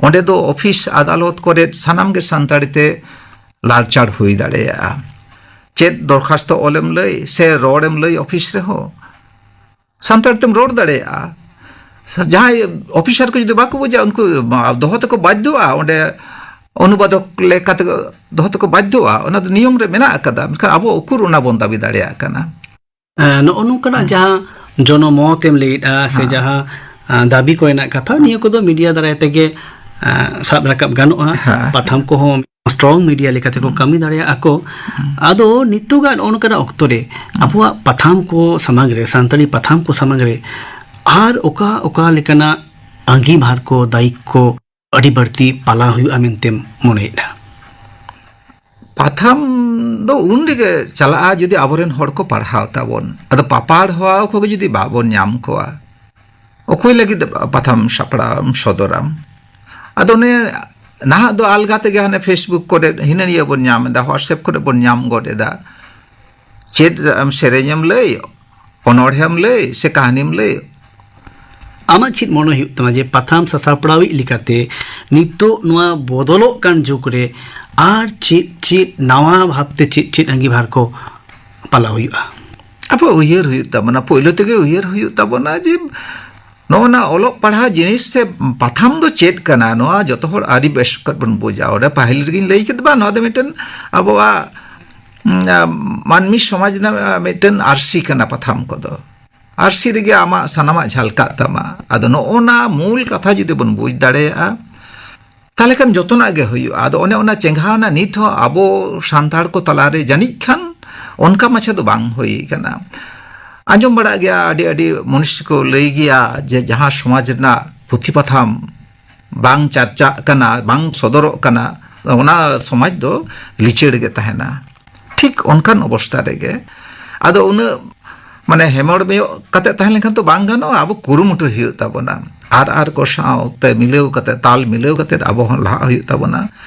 ᱚᱸᱰᱮ ᱫᱚ ᱚᱯᱷᱤᱥ ᱟᱫᱟᱞᱚᱛ ᱠᱚᱨᱮ ᱥᱟᱱᱟᱢ ᱜᱮ ᱥᱟᱱᱛᱟᱲᱤ ᱛᱮ ᱞᱟᱲᱪᱟᱲ ᱦᱩᱭ ᱫᱟᱲᱮᱭᱟᱜᱼᱟ᱾ ᱪᱮᱫ ᱫᱚᱨᱠᱷᱟᱥᱛᱚ ᱚᱞᱮᱢ ᱞᱟᱹᱭ ᱥᱮ ᱨᱚᱲᱮᱢ ᱞᱟᱹᱭ ᱚᱯᱷᱤᱥ ᱨᱮᱦᱚᱸ, ᱥᱟᱱᱛᱟᱲ ᱛᱮᱢ ᱨᱚᱲ ᱫᱟᱲᱮᱭᱟᱜᱼᱟ᱾ ᱡᱟᱦᱟᱸᱭ ᱚᱯᱷᱤᱥᱟᱨ ᱠᱚ ᱡᱩᱫᱤ ᱵᱟᱠᱚ ᱵᱩᱡᱟ, ᱩᱱᱠᱩ ᱫᱚᱦᱚ ᱛᱮᱠᱚ ᱵᱟᱫᱽᱫᱷᱚᱜᱼᱟ, ᱚᱸᱰᱮ ᱚᱱᱩᱵᱟᱫᱚᱠ ᱞᱮᱠᱟᱛᱮ ᱫᱚᱦᱚ ᱛᱮᱠᱚ ᱵᱟᱫᱽᱫᱷᱚᱜᱼᱟ᱾ ᱚᱱᱟ ᱫᱚ ᱱᱤᱭᱚᱢ ᱨᱮ ᱢᱮᱱᱟᱜ ᱟᱠᱟᱫᱟ, ᱢᱮᱱᱠᱷᱟᱱ ᱟᱵᱚ ᱩᱠᱩᱨ ᱚᱱᱟ ᱵᱚᱱ ᱫᱟᱹᱵᱤ ᱫᱟᱲᱮᱭᱟᱜ ᱠᱟᱱᱟ? ᱱᱚᱜᱼᱚ ᱱᱚᱝᱠᱟᱱᱟᱜ ᱡᱟᱦᱟᱸ ᱡᱚᱱᱚᱢᱚᱛ ᱮᱢ ᱞᱟᱹᱭᱮᱫᱼᱟ ᱥᱮ ᱡᱟᱦᱟᱸ ᱫᱟᱹᱵᱤ ᱠᱚᱨᱮᱱᱟᱜ ᱠᱟᱛᱷᱟ, ᱱᱤᱭᱟᱹ ᱠᱚᱫᱚ ᱢᱤᱰᱤᱭᱟ ᱫᱟᱨᱟᱭ ᱛᱮᱜᱮ ᱥᱟᱵ ᱨᱟᱠᱟᱵ ᱜᱟᱱᱚᱜᱼᱟ᱾ ᱯᱟᱛᱷᱟᱢ ᱠᱚᱦᱚᱸ ᱥᱴᱨᱚᱝ ᱢᱤᱰᱤᱭᱟ ᱞᱮᱠᱟᱛᱮ ᱠᱚ ᱠᱟᱹᱢᱤ ᱫᱟᱲᱮᱭᱟᱜᱼᱟ ᱠᱚ᱾ ᱟᱫᱚ ᱱᱤᱛᱚᱜᱟᱜ ᱱᱚᱜᱼᱚ ᱱᱚᱝᱠᱟᱱᱟᱜ ᱚᱠᱛᱚ ᱨᱮ ᱟᱵᱚᱣᱟᱜ ᱯᱟᱛᱷᱟᱢ ᱠᱚ ᱥᱟᱢᱟᱝ ᱨᱮ, ᱥᱟᱱᱛᱟᱲᱤ ᱯᱟᱛᱷᱟᱢ ᱠᱚ ᱥᱟᱢᱟᱝ ᱨᱮ ᱟᱨ ᱚᱠᱟ ᱚᱠᱟ ᱞᱮᱠᱟᱱᱟᱜ ᱟᱸᱜᱤᱵᱷᱟᱨ ᱠᱚ, ᱫᱟᱭᱤᱛ ᱠᱚ ᱟᱹᱰᱤ ᱵᱟᱹᱲᱛᱤ ᱯᱟᱞᱟᱣ ᱦᱩᱭᱩᱜᱼᱟ ᱢᱮᱱᱛᱮᱢ ᱢᱚᱱᱮᱭᱮᱫᱼᱟ? ᱯᱟᱛᱷᱟᱢ ᱫᱚ ᱩᱱ ᱨᱮᱜᱮ ᱪᱟᱞᱟᱜᱼᱟ, ᱡᱩᱫᱤ ᱟᱵᱚᱨᱮᱱ ᱦᱚᱲ ᱠᱚ ᱯᱟᱲᱦᱟᱣ ᱛᱟᱵᱚᱱ᱾ ᱟᱫᱚ ᱯᱟᱯᱟᱲᱦᱟᱣ ᱠᱚᱜᱮ ᱡᱩᱫᱤ ᱵᱟᱵᱚᱱ ᱧᱟᱢ ᱠᱚᱣᱟ, ᱚᱠᱚᱭ ᱞᱟᱹᱜᱤᱫ ᱯᱟᱛᱷᱟᱢ ᱥᱟᱯᱲᱟᱣ ᱮᱢ ᱥᱚᱫᱚᱨᱟᱢ? ᱟᱫᱚ ᱚᱱᱮ ᱱᱟᱦᱟᱜ ᱫᱚ ᱟᱞᱜᱟ ᱛᱮᱜᱮ ᱦᱟᱱᱮ Facebook ᱠᱚᱨᱮ ᱦᱤᱱᱟᱹ ᱱᱤᱭᱟᱹ ᱵᱚᱱ ᱧᱟᱢ ᱮᱫᱟ, WhatsApp ᱠᱚᱨᱮ ᱵᱚᱱ ᱧᱟᱢ ᱜᱚᱫ ᱮᱫᱟ᱾ ᱪᱮᱫ ᱮᱢ, ᱥᱮᱨᱮᱧ ᱮᱢ ᱞᱟᱹᱭ, ᱚᱱᱚᱬᱦᱮᱸᱢ ᱞᱟᱹᱭ ᱥᱮ ᱠᱟᱹᱦᱱᱤᱢ ᱞᱟᱹᱭ? ᱟᱢᱟᱜ ᱪᱮᱫ ᱢᱚᱱᱮ ᱦᱩᱭᱩᱜ ᱛᱟᱢᱟ ᱡᱮ ᱯᱟᱛᱷᱟᱢ ᱥᱟᱥᱟᱯᱲᱟᱣᱤᱡ ᱞᱮᱠᱟᱛᱮ ᱱᱤᱛᱚᱜ ᱱᱚᱣᱟ ᱵᱚᱫᱚᱞᱚᱜ ᱠᱟᱱ ᱡᱩᱜᱽ ᱨᱮ ᱟᱨ ᱪᱮᱫ ᱪᱮᱫ ᱱᱟᱣᱟ ᱵᱷᱟᱵᱽᱛᱮ ᱪᱮᱫ ᱪᱮᱫ ᱟᱸᱜᱤᱵᱷᱟᱨ ᱠᱚ ᱯᱟᱞᱟᱣ ᱦᱩᱭᱩᱜᱼᱟ? ᱟᱵᱚ ᱩᱭᱦᱟᱹᱨ ᱦᱩᱭᱩᱜ ᱛᱟᱵᱚᱱᱟ, ᱯᱳᱭᱞᱳ ᱛᱮᱜᱮ ᱩᱭᱦᱟᱹᱨ ᱦᱩᱭᱩᱜ ᱛᱟᱵᱚᱱᱟ ᱡᱮ ᱱᱚᱜᱼᱚ ᱱᱟ ᱚᱞᱚᱜ ᱯᱟᱲᱦᱟᱣ ᱡᱤᱱᱤᱥ ᱥᱮ ᱯᱟᱛᱷᱟᱢ ᱫᱚ ᱪᱮᱫ ᱠᱟᱱᱟ, ᱱᱚᱣᱟ ᱡᱚᱛᱚ ᱦᱚᱲ ᱟᱹᱰᱤ ᱵᱮᱥ ᱠᱚᱡ ᱵᱚᱱ ᱵᱩᱡᱟ᱾ ᱚᱸᱰᱮ ᱯᱟᱹᱦᱤᱞ ᱨᱮᱜᱮᱧ ᱞᱟᱹᱭ ᱠᱮᱫ ᱵᱟ, ᱱᱚᱣᱟ ᱫᱚ ᱢᱤᱫᱴᱮᱱ ᱟᱵᱚᱣᱟᱜ, ᱩᱸ, ᱟᱸ, ᱢᱟᱹᱱᱢᱤ ᱥᱚᱢᱟᱡᱽ ᱨᱮᱱᱟᱜ ᱢᱤᱫᱴᱮᱱ ᱟᱹᱨᱥᱤ ᱠᱟᱱᱟ ᱯᱟᱛᱷᱟᱢ ᱠᱚᱫᱚ᱾ ᱟᱹᱨᱥᱤ ᱨᱮᱜᱮ ᱟᱢᱟᱜ ᱥᱟᱱᱟᱢᱟᱜ ᱡᱷᱟᱞᱠᱟᱜ ᱛᱟᱢᱟ᱾ ᱟᱫᱚ ᱱᱚᱜᱼᱚ ᱱᱟ ᱢᱩᱞ ᱠᱟᱛᱷᱟ ᱡᱩᱫᱤ ᱵᱚᱱ ᱵᱩᱡᱽ ᱫᱟᱲᱮᱭᱟᱜᱼᱟ, ᱛᱟᱦᱚᱞᱮ ᱠᱷᱟᱱ ᱡᱚᱛᱚᱱᱟᱜ ᱜᱮ ᱦᱩᱭᱩᱜᱼᱟ᱾ ᱟᱫᱚ ᱚᱱᱮ ᱚᱱᱟ ᱪᱮᱸᱜᱷᱟᱣᱱᱟ ᱱᱤᱛ ᱦᱚᱸ ᱟᱵᱚ ᱥᱟᱱᱛᱟᱲ ᱠᱚ ᱛᱟᱞᱟᱨᱮ ᱡᱟᱹᱱᱤᱡ ᱠᱷᱟᱱ ᱚᱱᱠᱟ ᱢᱟᱪᱷᱟ ᱫᱚ ᱵᱟᱝ ᱦᱩᱭ ᱠᱟᱱᱟ᱾ ᱟᱸᱡᱚᱢ ᱵᱟᱲᱟᱜ ᱜᱮᱭᱟ, ᱟᱹᱰᱤ ᱟᱹᱰᱤ ᱢᱩᱱᱤᱥ ᱠᱚ ᱞᱟᱹᱭ ᱜᱮᱭᱟ ᱡᱮ ᱡᱟᱦᱟᱸ ᱥᱚᱢᱟᱡᱽ ᱨᱮᱱᱟᱜ ᱯᱩᱛᱷᱤ ᱯᱟᱛᱷᱟᱢ ᱵᱟᱝ ᱪᱟᱨᱪᱟᱜ ᱠᱟᱱᱟ, ᱵᱟᱝ ᱥᱚᱫᱚᱨᱚᱜ ᱠᱟᱱᱟ, ᱚᱱᱟ ᱥᱚᱢᱟᱡᱽ ᱫᱚ ᱞᱤᱪᱟᱹᱲ ᱜᱮ ᱛᱟᱦᱮᱱᱟ᱾ ᱴᱷᱤᱠ ᱚᱱᱠᱟᱱ ᱚᱵᱚᱥᱛᱟ ᱨᱮᱜᱮ ᱟᱫᱚ ᱩᱱᱟᱹᱜ ᱢᱟᱱᱮ ᱦᱮᱢᱚᱲ ᱵᱮᱭᱚᱜ ᱠᱟᱛᱮ ᱛᱟᱦᱮᱸ ᱞᱮᱱᱠᱷᱟᱱ ᱛᱚ ᱵᱟᱝ ᱜᱟᱱᱚᱜᱼᱟ᱾ ᱟᱵᱚ ᱠᱩᱨᱩᱢᱩᱴᱩ ᱦᱩᱭᱩᱜ ᱛᱟᱵᱚᱱᱟ, ᱟᱨ ᱟᱨ ᱠᱚ ᱥᱟᱶᱛᱮ ᱢᱤᱞᱟᱹᱣ ᱠᱟᱛᱮ, ᱛᱟᱞ ᱢᱤᱞᱟᱹᱣ ᱠᱟᱛᱮ ᱟᱵᱚ ᱦᱚᱸ ᱞᱟᱦᱟᱜ ᱦᱩᱭᱩᱜ ᱛᱟᱵᱚᱱᱟ᱾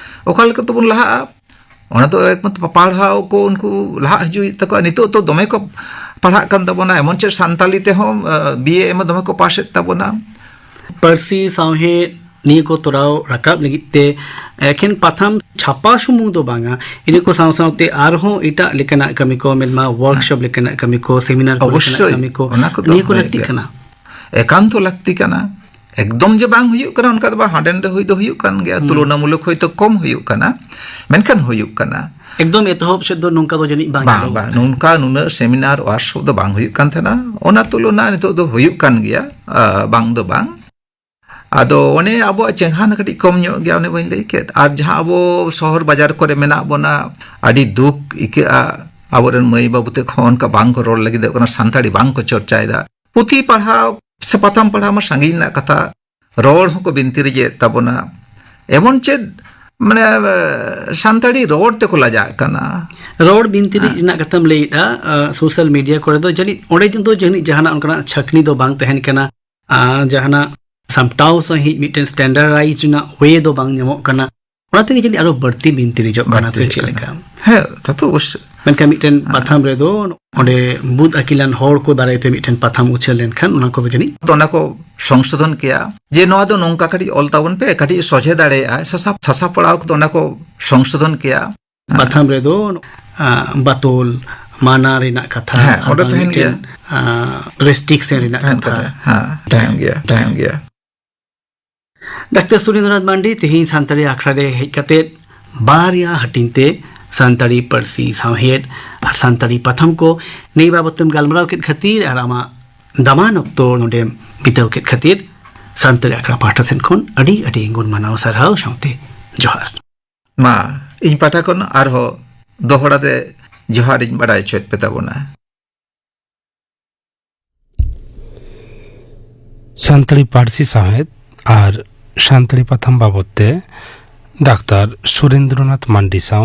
ᱚᱠᱟ ᱞᱮᱠᱟ ᱛᱮᱵᱚᱱ ᱞᱟᱦᱟᱜᱼᱟ, ᱚᱱᱟ ᱫᱚ ᱮᱠᱢᱟᱛᱨᱚ ᱯᱟᱲᱦᱟᱣ ᱠᱚ ᱩᱱᱠᱩ ᱞᱟᱦᱟᱜ ᱦᱤᱡᱩᱜ ᱦᱩᱭᱩᱜ ᱛᱟᱠᱚᱣᱟ᱾ ᱱᱤᱛᱚᱜ ᱫᱚ ᱫᱚᱢᱮ ᱠᱚ ᱯᱟᱲᱦᱟᱜ ᱠᱟᱱ ᱛᱟᱵᱚᱱᱟ, ᱮᱢᱚᱱ ᱪᱮᱫ ᱥᱟᱱᱛᱟᱞᱤ ᱛᱮᱦᱚᱸ ᱵᱤ ᱮ ᱮᱢ ᱮ ᱫᱚᱢᱮ ᱠᱚ ᱯᱟᱥᱮᱫ ᱛᱟᱵᱚᱱᱟ᱾ ᱯᱟᱹᱨᱥᱤ ᱥᱟᱶᱦᱮᱫ ᱱᱤᱭᱟᱹ ᱠᱚ ᱛᱚᱨᱟᱣ ᱨᱟᱠᱟᱵ ᱞᱟᱹᱜᱤᱫ ᱛᱮ ᱮᱠᱷᱮᱱ ᱯᱟᱛᱷᱟᱢ ᱪᱷᱟᱯᱟ ᱥᱩᱢᱩᱝ ᱫᱚ ᱵᱟᱝᱟ, ᱤᱱᱟᱹ ᱠᱚ ᱥᱟᱶ ᱥᱟᱶᱛᱮ ᱟᱨᱦᱚᱸ ᱮᱴᱟᱜ ᱞᱮᱠᱟᱱᱟᱜ ᱠᱟᱹᱢᱤ ᱠᱚ, ᱢᱮᱱᱢᱟ ᱣᱟᱨᱠᱥᱚᱯ ᱞᱮᱠᱟᱱᱟᱜ ᱠᱟᱹᱢᱤ ᱠᱚ, ᱥᱮᱢᱤᱱᱟᱨ ᱠᱚ ᱞᱮᱠᱟᱱᱟᱜ ᱚᱵᱚᱥᱥᱳᱭ, ᱠᱟᱹᱢᱤ ᱠᱚ, ᱚᱱᱟ ᱠᱚᱫᱚ ᱱᱤᱭᱟᱹ ᱠᱚ ᱦᱩᱭᱩᱜ ᱞᱟᱹᱠᱛᱤᱜ ᱜᱮᱭᱟ᱾ ᱠᱟᱱᱟ᱾ ᱮᱠᱟᱱᱛᱚ ᱞᱟᱹᱠᱛᱤ ᱠᱟᱱᱟ᱾ ᱮᱠᱫᱚᱢ ᱡᱮ ᱵᱟᱝ ᱦᱩᱭᱩᱜ ᱠᱟᱱᱟ ᱚᱱᱠᱟ ᱫᱚ ᱵᱟᱝ, ᱦᱟᱸᱰᱮ ᱱᱟᱰᱮ ᱦᱩᱭ ᱫᱚ ᱦᱩᱭᱩᱜ ᱠᱟᱱ ᱜᱮᱭᱟ, ᱛᱩᱞᱚᱱᱟᱢᱩᱞᱚᱠ ᱦᱚᱭᱛᱳ ᱠᱚᱢ ᱦᱩᱭᱩᱜ ᱠᱟᱱᱟ, ᱢᱮᱱᱠᱷᱟᱱ ᱦᱩᱭᱩᱜ ᱠᱟᱱᱟ᱾ ᱮᱠᱫᱚᱢ ᱮᱛᱚᱦᱚᱵ ᱥᱮᱫ ᱫᱚ ᱱᱚᱝᱠᱟ ᱫᱚ ᱡᱟᱹᱱᱤᱡ ᱵᱟᱝ ᱵᱟᱝ ᱧᱮᱞᱚᱜ ᱵᱟᱝ, ᱠᱟᱱᱟ᱾ ᱱᱚᱝᱠᱟ ᱱᱩᱱᱟᱹᱜ ᱥᱮᱢᱤᱱᱟᱨ ᱣᱟᱨᱠᱥᱚᱯ ᱫᱚ ᱵᱟᱝ ᱦᱩᱭᱩᱜ ᱠᱟᱱ ᱛᱟᱦᱮᱱᱟ᱾ ᱚᱱᱟ ᱛᱩᱞᱚᱱᱟ ᱱᱤᱛᱚᱜ ᱫᱚ ᱦᱩᱭᱩᱜ ᱠᱟᱱ ᱜᱮᱭᱟ, ᱟ, ᱵᱟᱝ ᱫᱚ ᱵᱟᱝ᱾ ᱟᱫᱚ ᱚᱱᱮ ᱟᱵᱚᱣᱟᱜ ᱪᱮᱸᱜᱷᱟᱱ ᱠᱟᱹᱴᱤᱡ ᱠᱚᱢ ᱧᱚᱜ ᱜᱮᱭᱟ, ᱚᱱᱮ ᱵᱟᱹᱧ ᱞᱟᱹᱭ ᱠᱮᱫ᱾ ᱟᱨ ᱡᱟᱦᱟᱸ ᱟᱵᱚ ᱥᱚᱦᱚᱨ ᱵᱟᱡᱟᱨ ᱠᱚᱨᱮ ᱢᱮᱱᱟᱜ ᱵᱚᱱᱟ, ᱟᱹᱰᱤ ᱫᱩᱠ ᱟᱹᱭᱠᱟᱹᱜᱼᱟ᱾ ᱟᱵᱚᱨᱮᱱ ᱢᱟᱹᱭ ᱵᱟᱹᱵᱩ ᱛᱟᱠᱚ ᱦᱚᱸ ᱚᱱᱠᱟ ᱵᱟᱝ ᱠᱚ ᱨᱚᱲ ᱞᱟᱹᱜᱤᱫᱚᱜ ᱠᱟᱱᱟ, ᱥᱟᱱᱛᱟᱲᱤ ᱵᱟᱝ ᱠᱚ ᱪᱚᱨᱪᱟᱭᱮᱫᱟ᱾ ᱯᱩᱛᱷᱤ ᱯᱟᱲᱦᱟᱣ ᱥᱮ ᱯᱟᱛᱷᱟᱢ ᱯᱟᱲᱦᱟᱣ ᱢᱟ ᱥᱟᱺᱜᱤᱧ ᱨᱮᱱᱟᱜ ᱠᱟᱛᱷᱟ, ᱨᱚᱲ ᱦᱚᱸᱠᱚ ᱵᱤᱱᱛᱤ ᱨᱮᱡᱮᱫ ᱛᱟᱵᱚᱱᱟ᱾ ᱮᱢᱚᱱ ᱪᱮᱫ ᱢᱟᱱᱮ ᱥᱟᱱᱛᱟᱲᱤ ᱨᱚᱲ ᱛᱮᱠᱚ ᱞᱟᱡᱟᱜ ᱠᱟᱱᱟ᱾ ᱨᱚᱲ ᱵᱤᱱᱛᱤ ᱨᱮᱱᱟᱜ ᱠᱟᱛᱷᱟᱢ ᱞᱟᱹᱭᱮᱫᱼᱟ, ᱥᱳᱥᱟᱞ ᱢᱤᱰᱤᱭᱟ ᱠᱚᱨᱮ ᱫᱚ ᱡᱟᱹᱱᱤᱡ ᱚᱸᱰᱮ ᱫᱚ ᱡᱟᱹᱱᱤᱡ ᱡᱟᱦᱟᱱᱟᱜ ᱚᱱᱠᱟᱱᱟᱜ ᱪᱷᱟᱹᱠᱱᱤ ᱫᱚ ᱵᱟᱝ ᱛᱟᱦᱮᱱ ᱠᱟᱱᱟ, ᱟᱨ ᱡᱟᱦᱟᱱᱟᱜ ᱥᱟᱢᱴᱟᱣ ᱥᱟᱺᱦᱤᱡ ᱢᱤᱫᱴᱮᱱ ᱥᱴᱮᱱᱰᱟᱨᱰᱟᱭᱤᱡᱽ ᱨᱮᱱᱟᱜ ᱳᱭᱮ ᱫᱚ ᱵᱟᱝ ᱧᱟᱢᱚᱜ ᱠᱟᱱᱟ᱾ ᱚᱱᱟ ᱛᱮᱜᱮ ᱡᱟᱹᱱᱤᱡ ᱟᱨᱚ ᱵᱟᱹᱲᱛᱤ ᱵᱤᱱᱛᱤ ᱨᱮᱡᱚᱜ ᱠᱟᱱᱟ, ᱥᱮ ᱵᱟᱹᱲᱛᱤ ᱪᱮᱫ ᱠᱟᱱᱟ᱾ ᱞᱮᱠᱟ? ᱦᱮᱸ, ᱛᱟᱛᱚ ᱚᱵᱚᱥᱥᱳᱭ᱾ ᱢᱮᱱᱠᱷᱟᱱ ᱢᱤᱫᱴᱮᱱ ᱯᱟᱛᱷᱟᱢ ᱨᱮᱫᱚ ᱚᱸᱰᱮ ᱵᱩᱫ ᱟᱹᱠᱤᱞᱟᱱ ᱦᱚᱲ ᱠᱚ ᱫᱟᱨᱟᱭ ᱛᱮ ᱢᱤᱫᱴᱮᱱ ᱯᱟᱛᱷᱟᱢ ᱩᱪᱷᱟᱹᱱ ᱞᱮᱱᱠᱷᱟᱱ ᱚᱱᱟ ᱠᱚᱫᱚ ᱡᱟᱹᱱᱤᱡ ᱛᱚ ᱚᱱᱟ ᱠᱚ ᱥᱚᱝᱥᱳᱫᱷᱚᱱ ᱠᱮᱭᱟ, ᱡᱮ ᱱᱚᱣᱟ ᱫᱚ ᱱᱚᱝᱠᱟ ᱠᱟᱹᱴᱤᱡ ᱚᱞ ᱛᱟᱵᱚᱱ ᱯᱮ, ᱠᱟᱹᱴᱤᱡ ᱥᱚᱡᱷᱮ ᱫᱟᱲᱮᱭᱟᱜᱼᱟ, ᱥᱟᱥᱟ ᱥᱟᱥᱟ ᱯᱟᱲᱟᱣ ᱠᱚᱫᱚ ᱚᱱᱟ ᱠᱚ ᱥᱚᱝᱥᱳᱫᱷᱚᱱ ᱠᱮᱭᱟ᱾ ᱯᱟᱛᱷᱟᱢ ᱨᱮᱫᱚ ᱟ, ᱵᱟᱛᱚᱞ, ᱢᱟᱱᱟ ᱨᱮᱱᱟᱜ ᱠᱟᱛᱷᱟ, ᱦᱮᱸ, ᱟᱨ ᱚᱸᱰᱮ ᱵᱟᱝ ᱛᱟᱦᱮᱱ ᱢᱤᱫᱴᱮᱱ ᱜᱮᱭᱟ᱾ ᱟ, ᱨᱮᱥᱴᱨᱤᱠᱥᱮᱱ ᱨᱮᱱᱟᱜ ᱛᱟᱦᱮᱱ ᱠᱟᱛᱷᱟ᱾ ᱛᱟᱦᱮᱱ, ᱦᱮᱸ, ᱛᱟᱦᱮᱱ ᱜᱮᱭᱟ, ᱛᱟᱦᱮᱱ ᱜᱮᱭᱟ᱾ ᱰᱟᱠᱛᱟᱨ ᱥᱩᱨᱮᱱᱫᱨᱚᱱᱟᱛᱷ ᱢᱟᱱᱰᱤ ᱛᱮᱦᱮᱧ ᱥᱟᱱᱛᱟᱲᱤ ᱟᱠᱷᱲᱟ ᱨᱮ ᱦᱮᱡ ᱠᱟᱛᱮ ᱵᱟᱨᱭᱟ ᱦᱟᱹᱴᱤᱧ ᱛᱮ ᱥᱟᱱᱛᱟᱲᱤ ᱯᱟᱹᱨᱥᱤ ᱥᱟᱶᱦᱮᱫ ᱟᱨ ᱥᱟᱱᱛᱟᱲᱤ ᱯᱟᱛᱷᱟᱢ ᱠᱚ ᱱᱤᱭᱟᱹ ᱵᱟᱵᱚᱛ ᱛᱮᱢ ᱜᱟᱞᱢᱟᱨᱟᱣ ᱠᱮᱫ ᱠᱷᱟᱹᱛᱤᱨ ᱟᱨ ᱟᱢᱟᱜ ᱫᱟᱢᱟᱱ ᱚᱠᱛᱚ ᱱᱚᱰᱮᱢ ᱵᱤᱛᱟᱹᱣ ᱠᱮᱫ ᱠᱷᱟᱹᱛᱤᱨ ᱥᱟᱱᱛᱟᱲᱤ ᱟᱠᱷᱲᱟ ᱯᱟᱦᱴᱟ ᱥᱮᱱ ᱠᱷᱚᱱ ᱟᱹᱰᱤ ᱟᱹᱰᱤ ᱜᱩᱱ ᱢᱟᱱᱟᱣ ᱥᱟᱨᱦᱟᱣ ᱥᱟᱶᱛᱮ ᱡᱚᱦᱟᱨ᱾ ᱢᱟ, ᱤᱧ ᱯᱟᱦᱴᱟ ᱠᱷᱚᱱ ᱟᱨᱦᱚᱸ ᱫᱚᱦᱲᱟ ᱛᱮ ᱡᱚᱦᱟᱨ ᱤᱧ ᱵᱟᱰᱟᱭ ᱦᱚᱪᱚᱭᱮᱫ ᱯᱮ ᱛᱟᱵᱚᱱᱟ᱾ ᱥᱟᱱᱛᱟᱲᱤ ᱯᱟᱹᱨᱥᱤ ᱥᱟᱶᱦᱮᱫ ᱟᱨ ᱥᱟᱱᱛᱟᱲᱤ ᱯᱟᱛᱷᱟᱢ ᱵᱟᱵᱚᱫ ᱛᱮ ᱰᱟᱠᱛᱟᱨ ᱥᱩᱨᱮᱱᱫᱨᱚᱱᱟᱛᱷ ᱢᱟᱱᱰᱤ ᱥᱟᱶ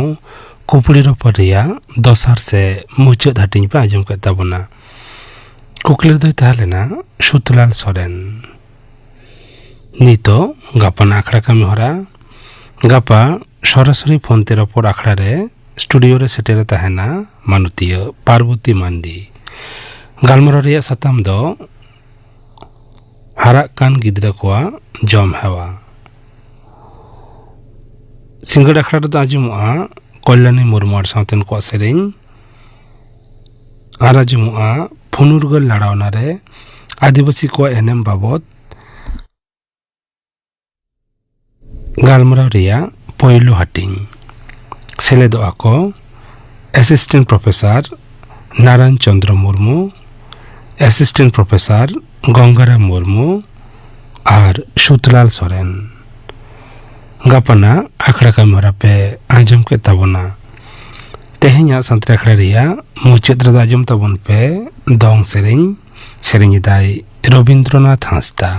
ᱠᱩᱠᱞᱤ ᱨᱚᱯᱚᱲ ᱨᱮᱭᱟᱜ ᱫᱚᱥᱟᱨ ᱥᱮ ᱢᱩᱪᱟᱹᱫ ᱦᱟᱹᱴᱤᱧ ᱯᱮ ᱟᱸᱡᱚᱢ ᱠᱮᱫ ᱛᱟᱵᱚᱱᱟ᱾ ᱠᱩᱠᱞᱤ ᱨᱮᱫᱚᱭ ᱛᱟᱦᱮᱸ ᱞᱮᱱᱟ ᱥᱩᱛᱞᱟᱞ ᱥᱚᱨᱮᱱ᱾ ᱱᱤᱛᱚᱜ ᱜᱟᱯᱟᱱᱟᱜ ᱟᱠᱷᱲᱟ ᱠᱟᱹᱢᱤ ᱦᱚᱨᱟ᱾ ᱜᱟᱯᱟ ᱥᱚᱨᱟᱥᱚᱨᱤ ᱯᱷᱳᱱ ᱛᱮ ᱨᱚᱯᱚᱲ ᱟᱠᱷᱲᱟ ᱨᱮ ᱥᱴᱩᱰᱤᱭᱳ ᱨᱮ ᱥᱮᱴᱮᱨ ᱛᱟᱦᱮᱱᱟ ᱢᱟᱱᱚᱛᱤᱭᱟᱹ ᱯᱟᱨᱵᱚᱛᱤ ᱢᱟᱱᱰᱤ᱾ ᱜᱟᱞᱢᱟᱨᱟᱣ ᱨᱮᱭᱟᱜ ᱥᱟᱛᱟᱢ ᱫᱚ ᱦᱟᱨᱟᱜ ᱠᱟᱱ ᱜᱤᱫᱽᱨᱟᱹ ᱠᱚᱣᱟᱜ ᱡᱚᱢ ᱦᱮᱣᱟ᱾ ᱥᱤᱸᱜᱟᱹᱲ ᱟᱠᱷᱲᱟ ᱨᱮᱫᱚ ᱟᱸᱡᱚᱢᱚᱜᱼᱟ ᱠᱚᱞᱭᱟᱱᱤ ᱢᱩᱨᱢᱩ ᱟᱨ ᱥᱟᱶᱛᱮᱱ ᱠᱚᱣᱟᱜ ᱥᱮᱨᱮᱧ᱾ ᱟᱨ ᱟᱸᱡᱚᱢᱚᱜᱼᱟ ᱯᱷᱩᱱᱩᱨᱜᱟᱹᱞ ᱞᱟᱲᱟᱣᱱᱟ ᱨᱮ ᱟᱹᱫᱤᱵᱟᱹᱥᱤ ᱠᱚᱣᱟᱜ ᱮᱱᱮᱢ ᱵᱟᱵᱚᱫ ᱜᱟᱞᱢᱟᱨᱟᱣ ᱨᱮᱭᱟᱜ ᱯᱳᱭᱞᱳ ᱦᱟᱹᱴᱤᱧ᱾ ᱥᱮᱞᱮᱫᱚᱜᱼᱟ ᱠᱚ ᱮᱥᱤᱥᱴᱮᱱᱴ ᱯᱨᱚᱯᱷᱮᱥᱚᱨ ᱱᱟᱨᱟᱭᱚᱱ ᱪᱚᱸᱫᱽᱨᱚ ᱢᱩᱨᱢᱩ, ᱮᱥᱤᱥᱴᱮᱱᱴ ᱯᱨᱚᱯᱷᱮᱥᱚᱨ ᱜᱚᱝᱜᱟᱨᱟᱢ ᱢᱩᱨᱢᱩ ᱟᱨ ᱥᱩᱛᱞᱟᱞ ᱥᱚᱨᱮᱱ᱾ ᱜᱟᱯᱟᱱᱟᱜ ᱟᱠᱷᱲᱟ ᱠᱟᱹᱢᱤ ᱦᱚᱨᱟ ᱯᱮ ᱟᱸᱡᱚᱢ ᱠᱮᱫ ᱛᱟᱵᱚᱱᱟ᱾ ᱛᱮᱦᱮᱧᱟᱜ ᱥᱟᱱᱛᱟᱲᱤ ᱟᱠᱷᱲᱟ ᱨᱮᱭᱟᱜ ᱢᱩᱪᱟᱹᱫ ᱨᱮᱫᱚ ᱟᱸᱡᱚᱢ ᱛᱟᱵᱚᱱ ᱯᱮ ᱫᱚᱝ ᱥᱮᱨᱮᱧ᱾ ᱥᱮᱨᱮᱧ ᱮᱫᱟᱭ ᱨᱚᱵᱤᱱᱫᱨᱚᱱᱟᱛᱷ ᱦᱟᱸᱥᱫᱟ᱾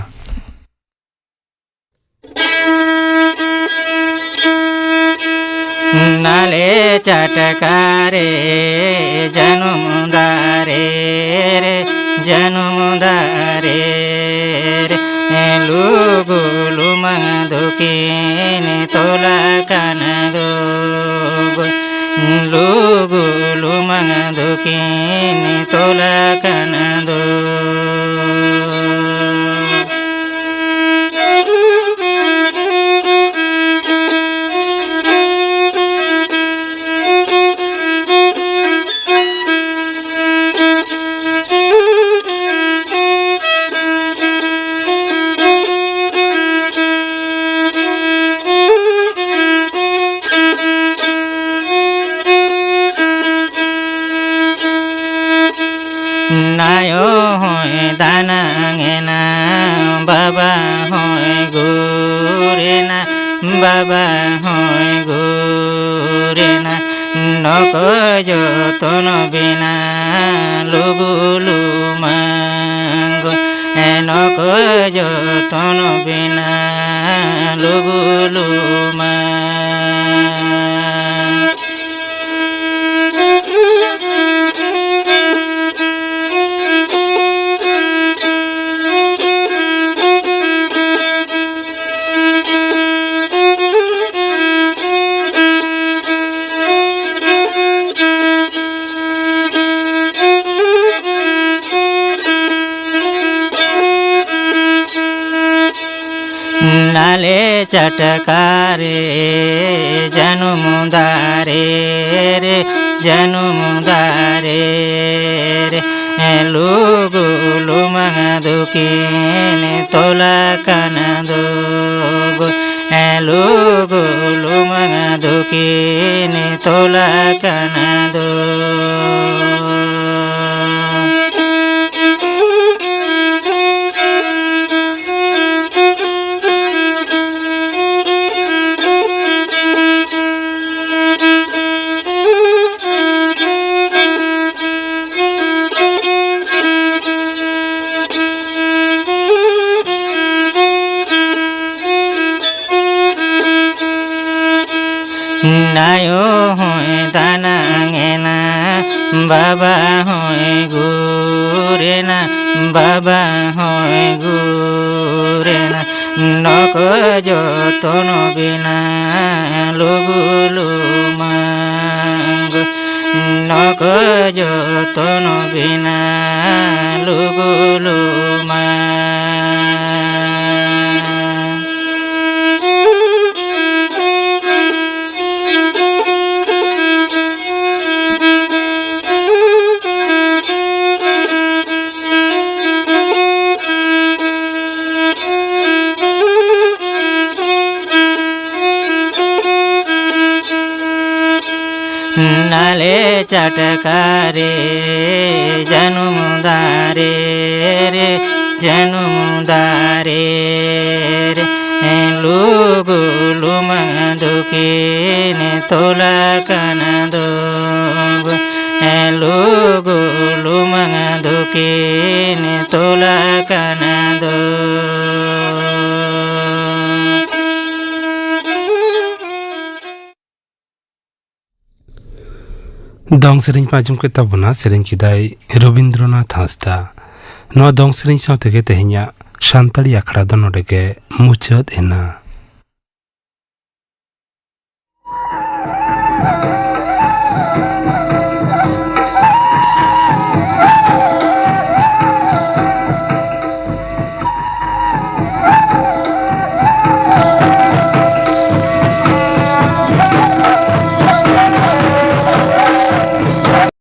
ᱱᱟᱞᱮ ᱪᱟᱴᱠᱟ ᱨᱮ ᱡᱟᱹᱱᱩᱢ ᱫᱟᱨᱮ ᱨᱮ, ᱡᱟᱹᱱᱩᱢ ᱫᱟᱨᱮ ᱨᱮ, ᱞᱩᱜᱩ ᱞᱩᱢᱟᱹᱝ ᱫᱚᱠᱤᱱ ᱛᱚᱞ ᱟᱠᱟᱱ ᱫᱚ᱾ ᱞᱩᱜᱩ ᱞᱩᱢᱟᱹᱝ ᱫᱚᱠᱤᱱ ᱛᱚᱞ ᱟᱠᱟᱱ ᱫᱚ᱾ ᱡᱚᱛᱚᱱ ᱵᱤᱱᱟ ᱞᱩᱜᱩ ᱞᱩᱢᱟᱹᱝ ᱜᱚ, ᱱᱚᱠᱚ ᱡᱚᱛᱚᱱ ᱵᱤᱱᱟ ᱞᱩᱜᱩ ᱞᱩᱢᱟᱹᱝ᱾ ᱱᱟᱞᱮ ᱪᱟᱴᱠᱟ ᱨᱮ ᱡᱟᱹᱱᱩᱢ ᱫᱟᱨᱮ ᱨᱮ, ᱡᱟᱹᱱᱩᱢ ᱫᱟᱨᱮ ᱨᱮ, ᱞᱩᱜᱩ ᱞᱩᱢᱟᱹᱝ ᱫᱚᱠᱤᱱ ᱛᱚᱞᱟ ᱠᱟᱱᱟ ᱫᱚ ᱜᱚ, ᱞᱩᱜᱩ ᱞᱩᱢᱟᱹᱝ ᱫᱚᱠᱤᱱ ᱛᱚᱞᱟ ᱠᱟᱱᱟ ᱫᱚ᱾ ᱱᱟᱭᱳ ᱦᱚᱸᱭ ᱫᱟᱱᱟᱝ ᱮᱱᱟ, ᱵᱟᱵᱟ ᱦᱚᱸᱭ ᱜᱩᱨ ᱮᱱᱟ, ᱵᱟᱵᱟ ᱦᱚᱸᱭ ᱜᱩᱨ ᱮᱱᱟ᱾ ᱱᱚᱠᱚ ᱡᱚᱛᱚᱱ ᱵᱤᱱᱟ ᱞᱩᱜᱩ ᱞᱩᱢᱟᱹᱝ ᱜᱚ, ᱱᱚᱠᱚ ᱡᱚᱛᱚᱱ ᱵᱤᱱᱟ ᱞᱩᱜᱩ ᱞᱩᱢᱟᱹᱝ᱾ ᱱᱟᱞᱮ ᱪᱟᱴᱠᱟ ᱨᱮ ᱡᱟᱹᱱᱩᱢ ᱫᱟᱨᱮ ᱨᱮ, ᱡᱟᱹᱱᱩᱢ ᱫᱟᱨᱮ ᱨᱮ, ᱞᱩᱜᱩ ᱞᱩᱢᱟᱹᱝ ᱫᱚᱠᱤᱱ ᱛᱚᱞᱟ ᱠᱟᱱᱟ ᱫᱚ᱾ ᱛᱚᱞᱟ ᱠᱟᱱᱟ ᱫᱚ᱾ ᱫᱚᱝ ᱥᱮᱨᱮᱧ ᱯᱮ ᱟᱸᱡᱚᱢ ᱠᱮᱫ ᱛᱟᱵᱚᱱᱟ, ᱥᱮᱨᱮᱧ ᱠᱮᱫᱟᱭ ᱨᱚᱵᱤᱱᱫᱨᱚᱱᱟᱛᱷ ᱦᱟᱸᱥᱫᱟ᱾ ᱱᱚᱣᱟ ᱫᱚᱝ ᱥᱮᱨᱮᱧ ᱥᱟᱶ ᱛᱮᱜᱮ ᱛᱮᱦᱮᱧᱟᱜ ᱥᱟᱱᱛᱟᱲᱤ ᱟᱠᱷᱲᱟ ᱫᱚ ᱱᱚᱰᱮ ᱜᱮ ᱢᱩᱪᱟᱹᱫ ᱮᱱᱟ᱾